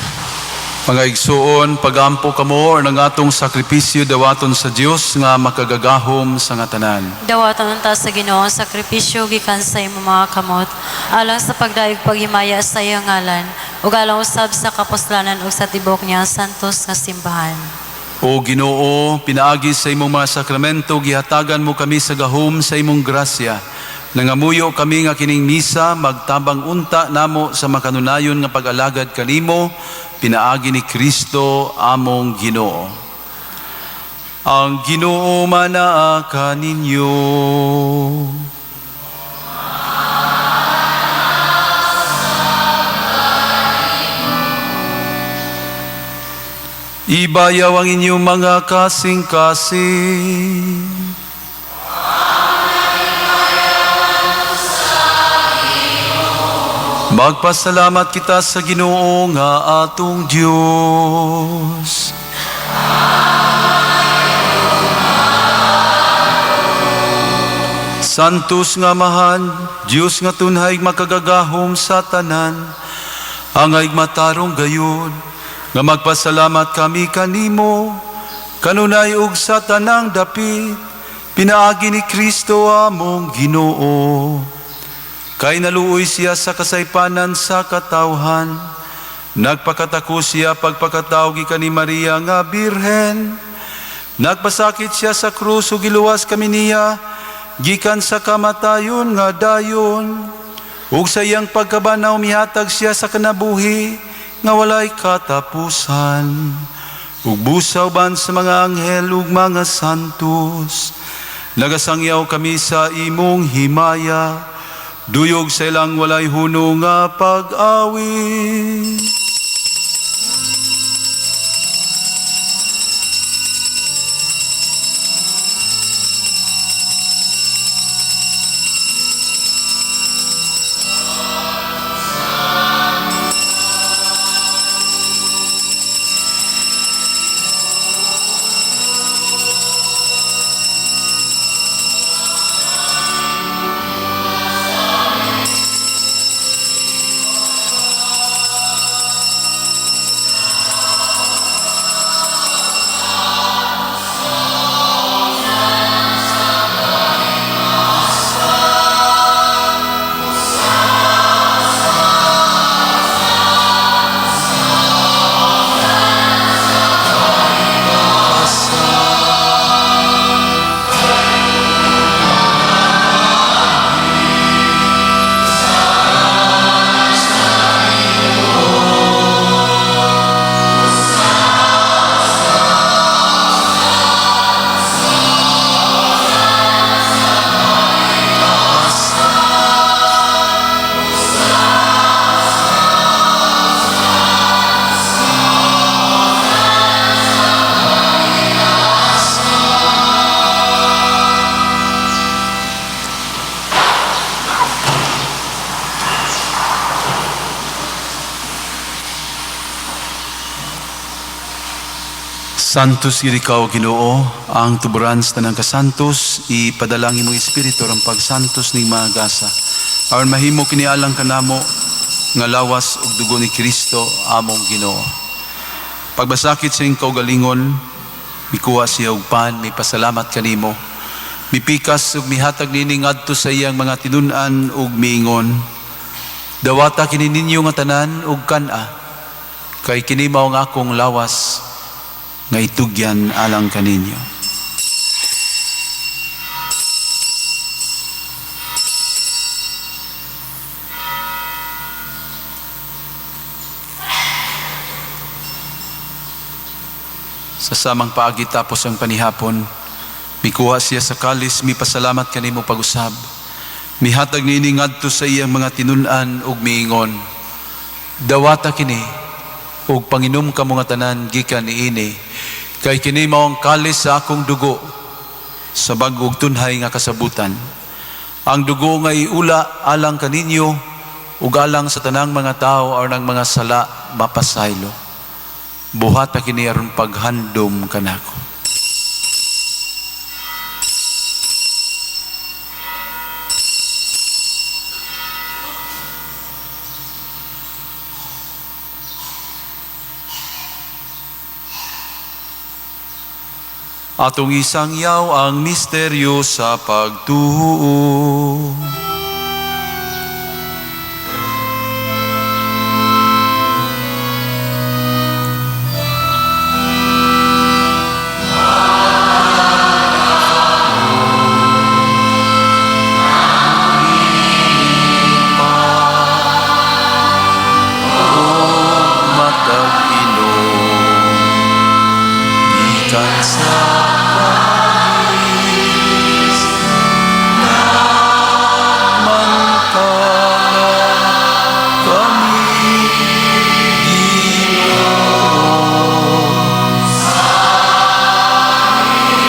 Mga igsuon, pagampo kamo ng atong sakripisyo dawaton sa Dios nga makagagahom sa nga tanan. Dawatan unta sa Ginoo ang sakripisyo gikan sa imong mga kamot alang sa pagdayeg paghimaya sa iyang ngalan ug alang usab sa kapuslanan ug sa tibok niya santos nga simbahan. O Ginoo, pinaagi sa imong mga sakramento gihatagan mo kami sa gahom sa imong grasya. Nangamuyo kami nga kining misa magtabang unta namo sa makanunayon nga pag-alagad kanimo pinaagi ni Kristo among Ginoo. Ang Ginoo manaa kaninyo. Ibayaw ang inyong mga kasing-kasing. Magpasalamat kita sa Ginoo nga atong Dios. Santos nga Amahan, Dios nga tunhay makagagahom sa tanan, angay matarong gayud nga magpasalamat kami kanimo, kanunay ug sa tanang dapit, pinaagi ni Kristo among Ginoo. Kay naluoy siya sa kasaypanan sa katawhan, nagpakatako siya pagpakataw gikan ni Maria nga Birhen, Nagpasakit siya sa krus ug giluwas kami niya gikan sa kamatayon nga dayon. Ug sa iyang pagkabanhaw mihatag siya sa kinabuhi nga walay katapusan. Ug busa uban sa mga anghel ug mga santos, nagasangyaw kami sa imong himaya, duyog sa ilang walay huno nga pag-awit. Santos gid ikaw, Ginoo, ang tuburan sa tanang kasantos, ipadalangin mo Espiritu ang pagsantos ning mga gasa. Aron mahimo kini alang kanamo nga lawas ug dugo ni Kristo among Ginoo. Pagbasakit sa iyang kaugalingon, mikuha siya og pan, mipasalamat kanimo. Mipikas ug mihatag niini ngadto sa iyang mga tinun-an ug miingon. Dawata kini ninyo nga tanan ug kan-a, kay kini mao ang akong lawas nga itugyan alang kaninyo. Sa samang paagi tapos ang panihapon, mikuha siya sa kalis, mipasalamat kanimo pag-usab. Mihatag niini ngadto sa iyang mga tinun-an ug miingon. Dawata kini ug panginom kamo nga tanan gikan niini, kay kini mao ang kalis sa akong dugo sa bag-ong tunhay nga kasabutan. Ang dugo nga iula alang kaninyo ug alang sa tanang mga tawo aron ang mga sala mapasaylo. Buhata kini aron paghandom kanako. Atong isangyaw ang misteryo sa pagtuo. Matag inom gikan sa kalis nagmantala kami, Ginoo, sa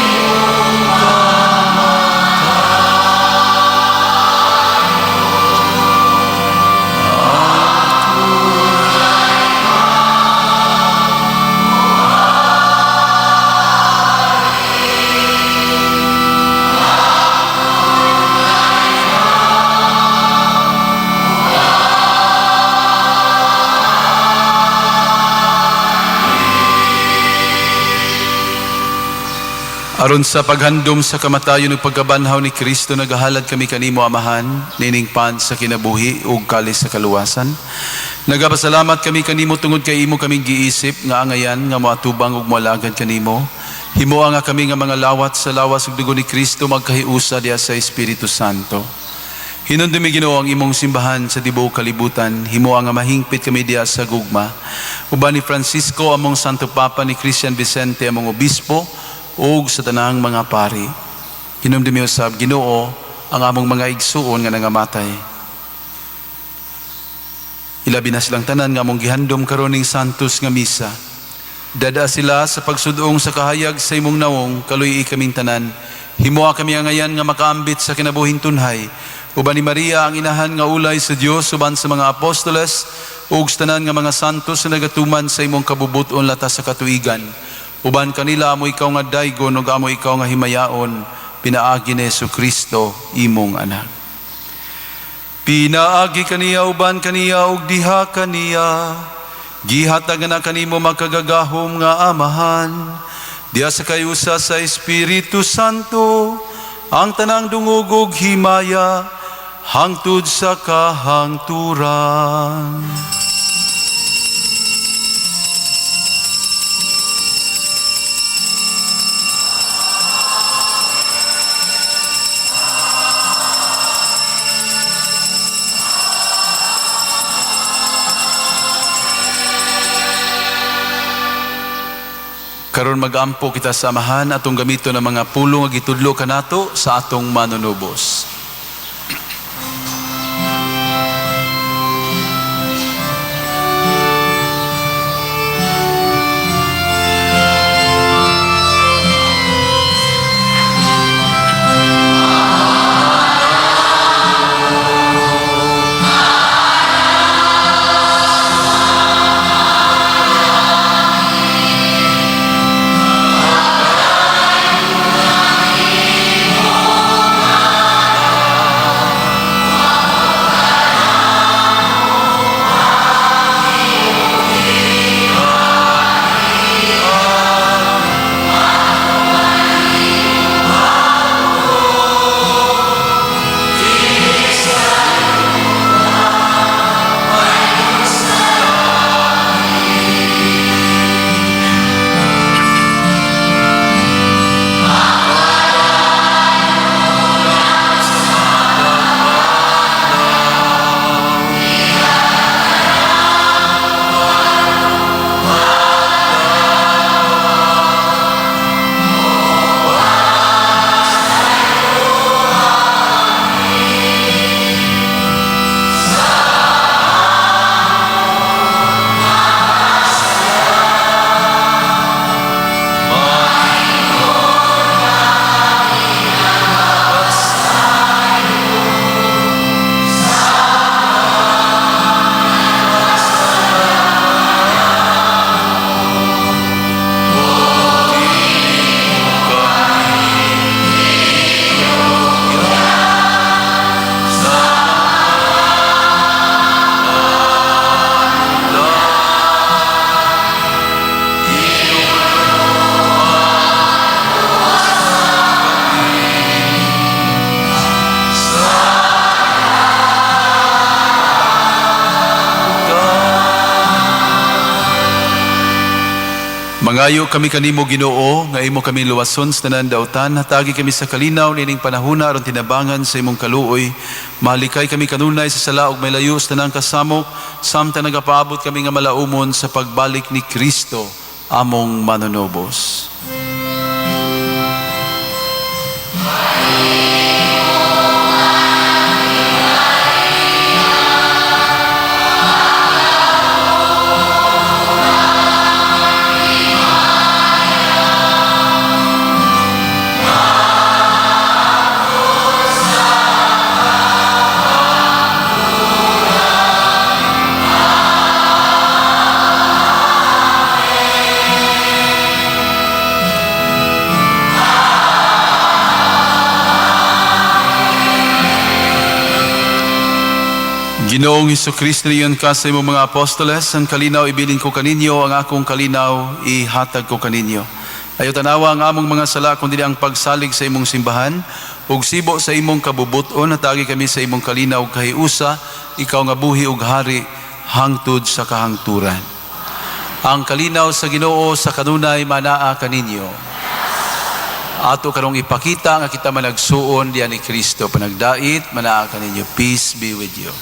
imong kamatayon. Aron sa paghandom sa kamatayon ug pagkabanhaw ni Kristo, nagahalad kami kanimo, Amahan, nining pan sa kinabuhi ug kalis sa kaluwasan. Nagapasalamat kami kanimo tungod kay imo kaming giisip nga angayan nga moatubang ug moalagad kanimo. Himoa nga kami nga mga lawat sa lawas ug dugo ni Kristo magkahiusa diha sa Espiritu Santo. Hinumdumi, Ginoo, ang imong simbahan sa tibuok kalibutan. Himoa nga mahingpit kami diha sa gugma. Uban ni Francisco among Santo Papa, ni Christian Vicente among obispo ug sa tanang mga pari. Hinumdumi usab, Ginoo, ang among mga igsuon nga nangamatay. Ilabi na silang tanan nga among gihandom karon ning santos nga misa. Dad-a sila sa pagsudong sa kahayag sa imong nawong, kaluy-i kaming tanan. Himoa kami angayan nga makaambit sa kinabuhing tunhay. Uban ni Maria ang inahan nga ulay sa Dios, uban sa mga apostoles ug sa tanan nga mga santos na nagatuman sa imong kabubuton latas sa katuigan. Uban kanila amo ikaw nga daygon ug amo ikaw nga himayaon pinaagi ni Hesus Kristo imong anak. Pinaagi kaniya, uban kaniya ug diha kaniya, gihatag na kanimo makagagahom nga Amahan diha sa kahiusa sa Espiritu Santo ang tanang dungog ug himaya hangtod sa kahangturan. Karon magampo kita sa Amahan, atong gamito ng mga pulong nga gitudlo kanato sa atong manunubos. Mangayo kami kanimo, Ginoo, nga imo kami luwason sa tanan dautan. Hatagi kami sa kalinaw nining panahona aron tinabangan sa imong kaluoy. Malikay kami kanunay sa sala ug mailayo sa tanang kasamok samtang nagapaabot kami nga malaumon sa pagbalik ni Kristo among manunubos. Ginoong Kristo, niingon ka sa imong mga apostoles, "Ang kalinaw ibilin ko kaninyo, ang akong kalinaw ihatag ko kaninyo." Ayaw tanawa ang among mga sala, kundi ang pagsalig sa imong simbahan, ug sibo sa imong kabubuton, hatagi kami sa imong kalinaw ug kahiusa, ikaw nga buhi ug hari hangtod sa kahangturan. Ang kalinaw sa Ginoo sa kanunay manaa kaninyo. Ato karong ipakita nga kita managsuon diha ni Kristo. Panagdait, manaa kaninyo. Peace be with you.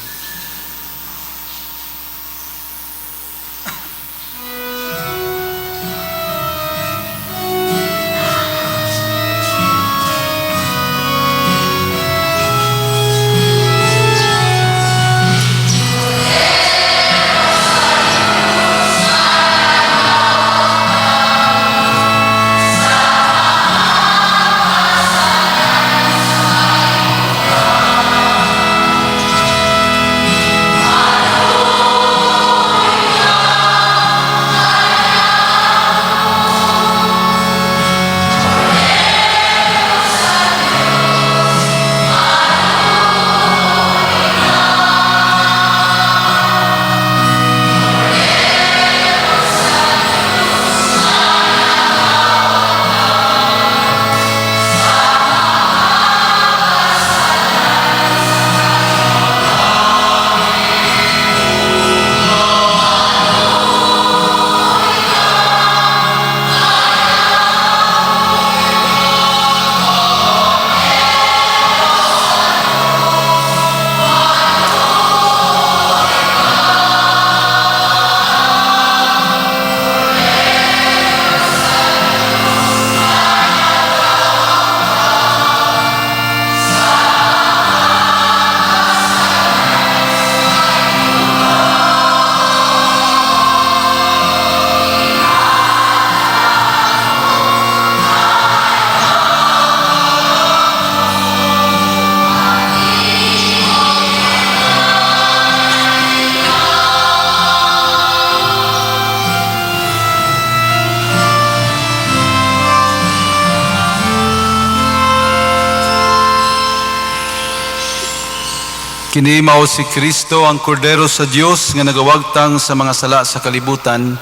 Kini mao si Kristo ang kordero sa Dios nga nagawagtang sa mga sala sa kalibutan.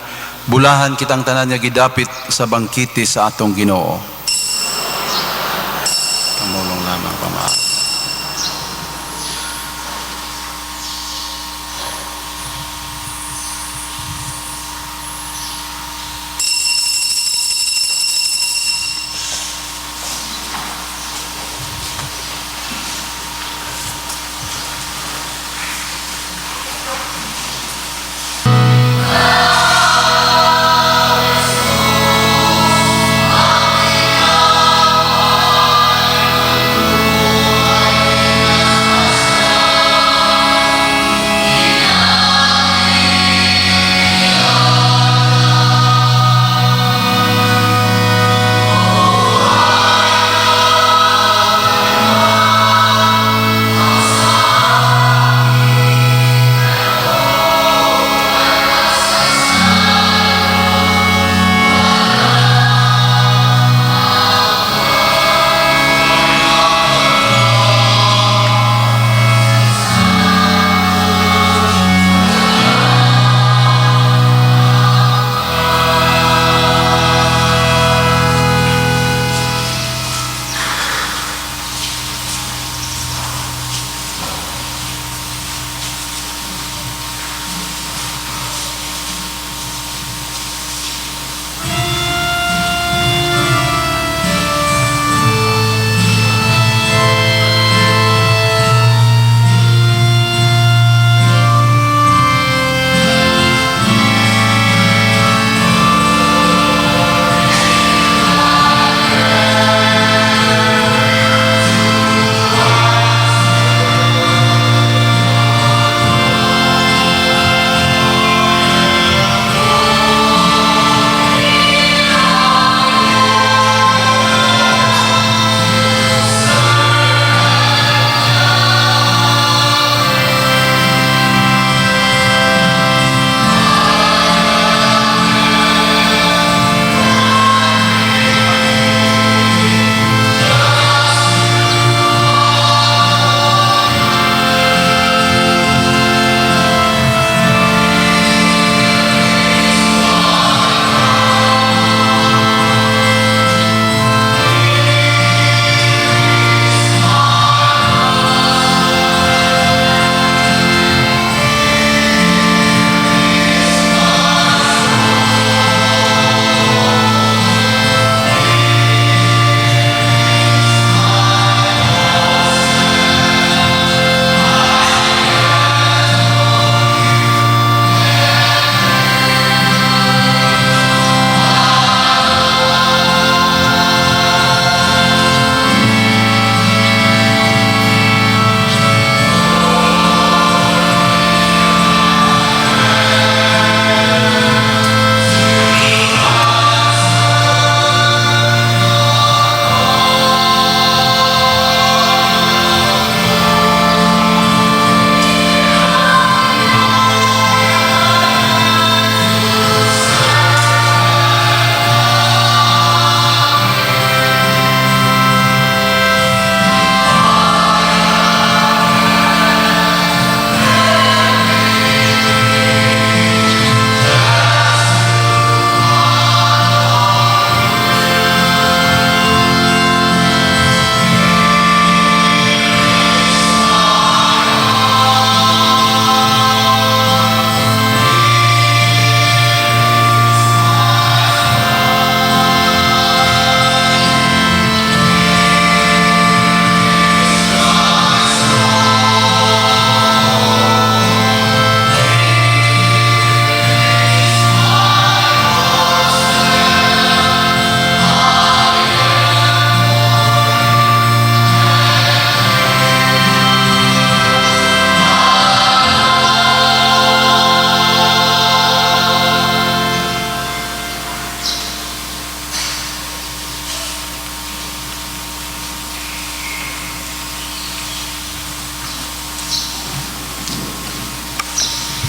Bulahan kitang tanan nga gidapit sa bangkete sa atong Ginoo. Pamulong lamang pamaagi.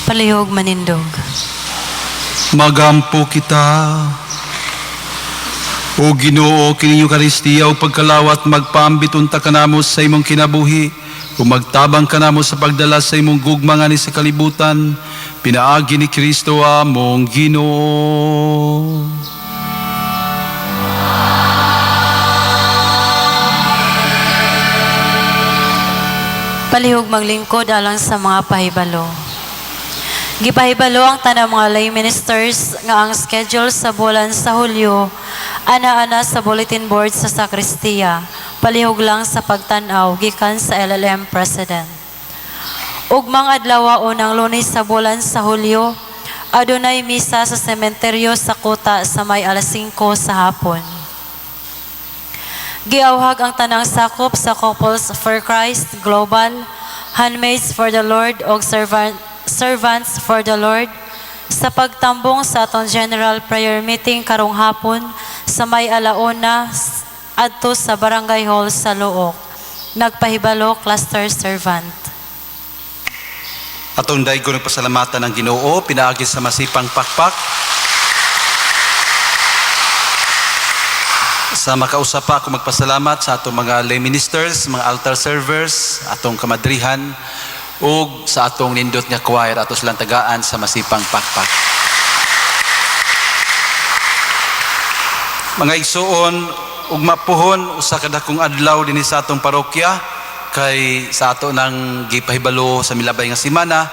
Palihog manindog. Magampo kita. O Ginoo, kining Eukaristiya ug pagkalawat magpaambit unta kanamo sa imong kinabuhi ug magtabang kanamo sa pagdala sa imong gugma ngali sa kalibutan pinaagi ni Kristo among Ginoo. Palihog maglingkod alang sa mga pahibalo. Gipahibalo ang tanang mga lay ministers nga ang schedule sa bulan sa Hulyo ana-ana sa bulletin board sa sakristiya. Palihog lang sa pagtan-aw gikan sa LLM President. Ugmang adlaw, unang Lunes sa bulan sa Hulyo, adunay misa sa sementeryo sa Kuta sa may alas 5 sa hapon. Giawhag ang tanang sakop sa Couples for Christ Global, Handmaids for the Lord o Servants for the Lord sa pagtambong sa atong General Prayer Meeting karong hapon sa may alauna adto sa Barangay Hall sa Looc. Nagpahibalo, Cluster Servant. Atong daygon nagpasalamatan ng Ginoo pinaagi sa masipang pakpak. Sa makausap pa ako magpasalamat sa atong mga lay ministers, mga altar servers, atong kamadrihan ug sa atong nindot nga choir, ato silang tagaan sa masipang pakpak. Mga igsuon, ugma puhon usa ka dakong adlaw dinhi sa atong parokya kay sa ato nang gipahibalo sa milabay nga semana,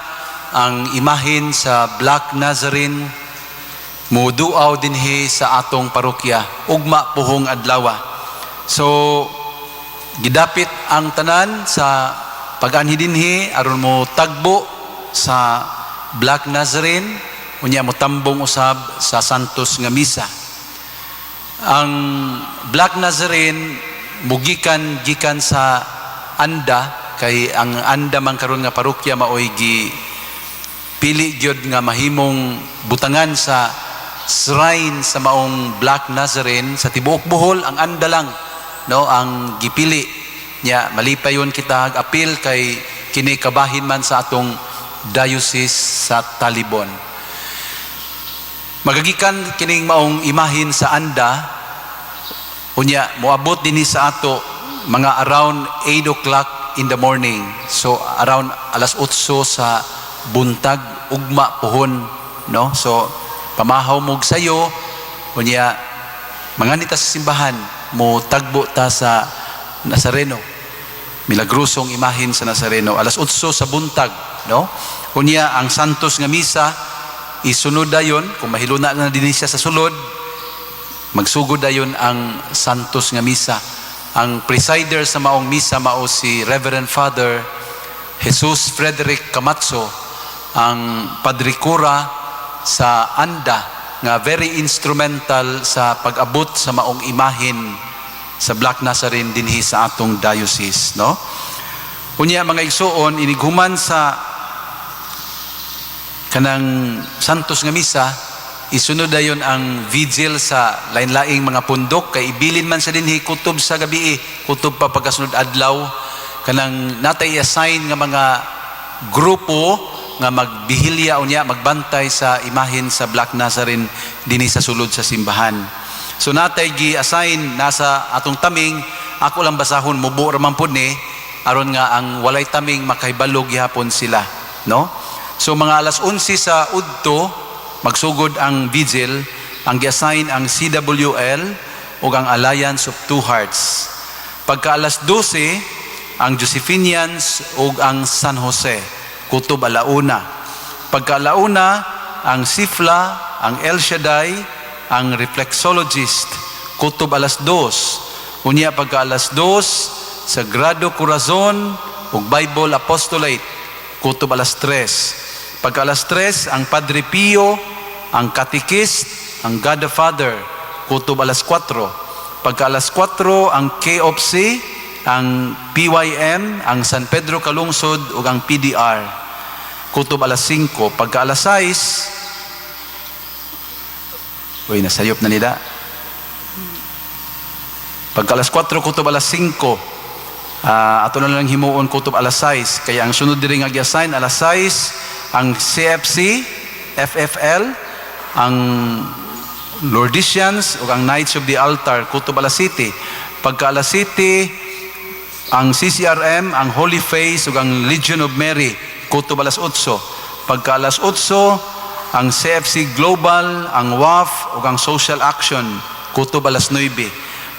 ang imahin sa Black Nazarene muduaw dinhi sa atong parokya ugma puhong adlaw. So gidapit ang tanan sa pag-anhi dinhi aron mo tagbo sa Black Nazarene, unya mo tambong usab sa Santos nga misa. Ang Black Nazarene mugikan gikan sa Anda, kay ang Anda man karon nga parokya maoy gi pili gyud nga mahimong butangan sa shrine sa maong Black Nazarene. Sa tibuok Bohol, ang Anda lang, no, ang gipili nya. Malipayon kita apil kay kini kabahin man sa atong diocese sa Talibon. Magagikan kining maong imahin sa Anda, unya moabot dinhi sa ato mga around 8 o'clock in the morning, so around alas 8 sa buntag ugma puhon, no? So pamahaw mo sayo, unya manganhi ta sa simbahan, mo tagbo ta sa Nazareno, milagrosong imahin sa Nazareno, alas 8 sa buntag, no? Unya ang Santos nga misa isunod dayon. Kung mahiluna na din siya sa sulod, magsugod dayon ang Santos nga misa. Ang presider sa maong misa mao si Reverend Father Jesus Frederick Camacho, ang Padre Cura sa Anda nga very instrumental sa pag-abot sa maong imahin sa Black Nazarene dinhi sa atong diocese, no? Unya, mga igsuon, inighuman sa kanang Santos nga misa, isunod dayon ang vigil sa lain-laing mga pundok kay ibilin man sa dinhi kutob sa gabi, kutob pa pagkasunod adlaw. Kanang natay assign nga mga grupo nga magbihilya unya magbantay sa imahin sa Black Nazarene dinhi sa sulod sa simbahan. So natay gi-assign nasa atong taming. Ako lang basahon, mubo ra man pud ni aron nga ang walay taming makahibalo gihapon sila, no? So mga alas 11 sa udto magsugod ang vigil. Ang gi-assign ang CWL ug ang Alliance of Two Hearts. Pagka alas 12, ang Josephinians ug ang San Jose, kutob alauna. Pagka alauna, ang Sifla, ang El Shaddai, ang Reflexologist, kutob alas 2. Unya pagka alas 2, Sagrado Corazon ug Bible Apostolate, kutob alas 3. Pagka alas 3, ang Padre Pio, ang Catechist, ang God the Father, kutob alas 4. Pagka alas 4, ang KOPC, ang PYM, ang San Pedro Calungsod ug ang PDR. Kutob alas 5. Pagka alas 6, uy, nasayop na nila. Pagka alas 4, kutob alas 5, ato na lang himuon kutob alas 6. Kaya ang sunod diri nga gi-assign alas 6, ang CFC, FFL, ang Lourdesians ug ang Knights of the Altar kutob alas 7. Pagka alas 7, ang CCRM, ang Holy Face ug ang Legion of Mary kutob alas 8. Pagka alas 8, ang CFC Global, ang WAF ug ang Social Action kutob alas 9.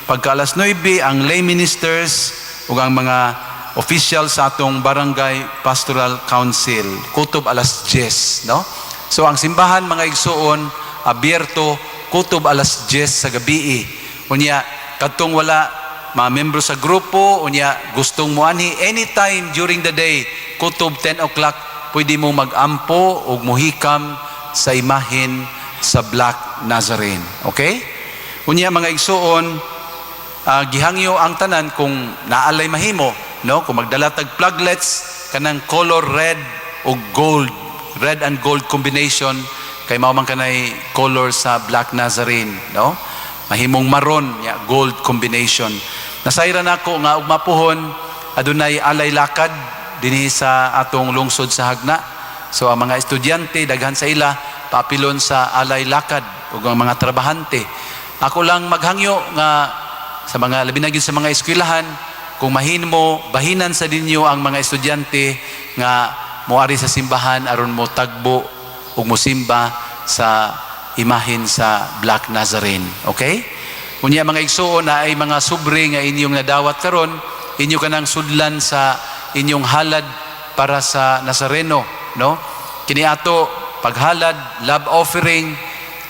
Pagka alas 9, ang lay ministers ug ang mga official sa atong Barangay Pastoral Council kutob alas 10, no? So ang simbahan, mga igsuon, abierto kutob alas 10 sa gabi. Unya kadtong wala mga membro sa grupo, unya gustong moanhi anytime during the day, kutob 10 o'clock, pwede mo magampo o muhikam sa imahen sa Black Nazarene. Okay? Unya, mga igsuon, gihangyo ang tanan kung naa lay mahimo, no, kung magdala tag pluglets kanang color red o gold, red and gold combination, kay mao man kanay color sa Black Nazarene, no? Mahimong maroon ya gold combination. Nasayran nako nga ugma puhon adunay alay lakad dinhi sa atong lungsod sa Jagna. So ang mga estudyante, daghan sa ila paapilon sa alay lakad ug ang mga trabahante. Ako lang maghangyo nga sa mga, labi na gyud sa mga eskwelahan, kung mahimo, bahinan sa ninyo ang mga estudyante nga moari sa simbahan aron mo tagbo ug mosimba sa imahen sa Black Nazarene. Okay? Unya, mga igsuon, na ay mga sobre nga inyong nadawat karon, inyo kanang sudlan sa inyong halad para sa Nazareno, no? Kini ato paghalad, love offering,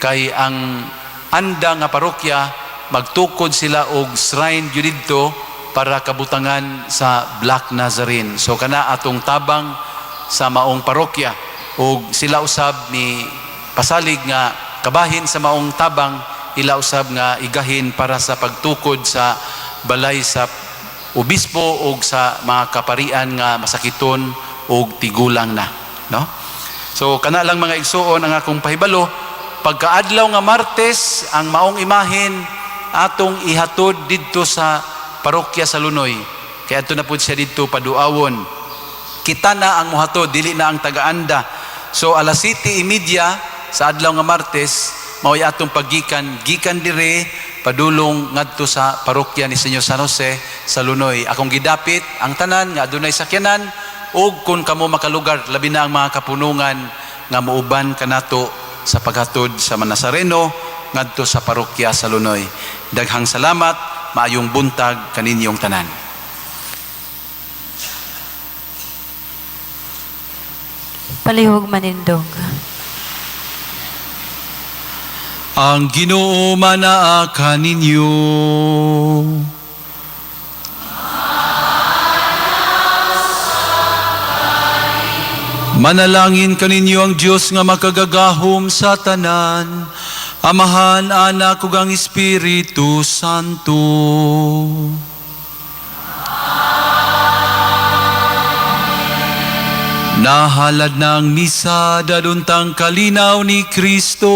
kay ang Anda nga parokya magtukod sila og shrine gyud didto para kabutangan sa Black Nazarene. So kana atong tabang sa maong parokya ug sila usab ni pasalig nga kabahin sa maong tabang ila usab nga igahin para sa pagtukod sa balay sa obispo ug sa mga kaparian nga masakiton ug tigulang na, no? So kana lang, mga igsuon, ang akong pahibalo. Pagkaadlaw nga Martes, ang maong imahen atong ihatod didto sa parokya sa Lunoy kay adto na pud siya didto paduawon. Kita na ang muhatod, dili na ang taga-Anda. So alas 7:30 sa adlaw nga Martes mao'y atong paggikan gikan dire padulong ngadto sa parokya ni Señor San Jose sa Lunoy. Akong gidapit ang tanan nga adunay sakyanan ug kung kamo makalugar, labi na ang mga kapunungan, nga muuban kanato sa paghatod sa Manasareno ngadto sa parokya sa Lunoy. Daghang salamat, maayong buntag kaninyong tanan. Palihog manindog. Ang Ginoo manaa kaninyo. Manalangin kaninyo ang Dios nga makagagahom sa tanan, Amahan, Anak ug ang Espiritu Santo. Nahalad na ang misa, daduntang kalinaw ni Kristo.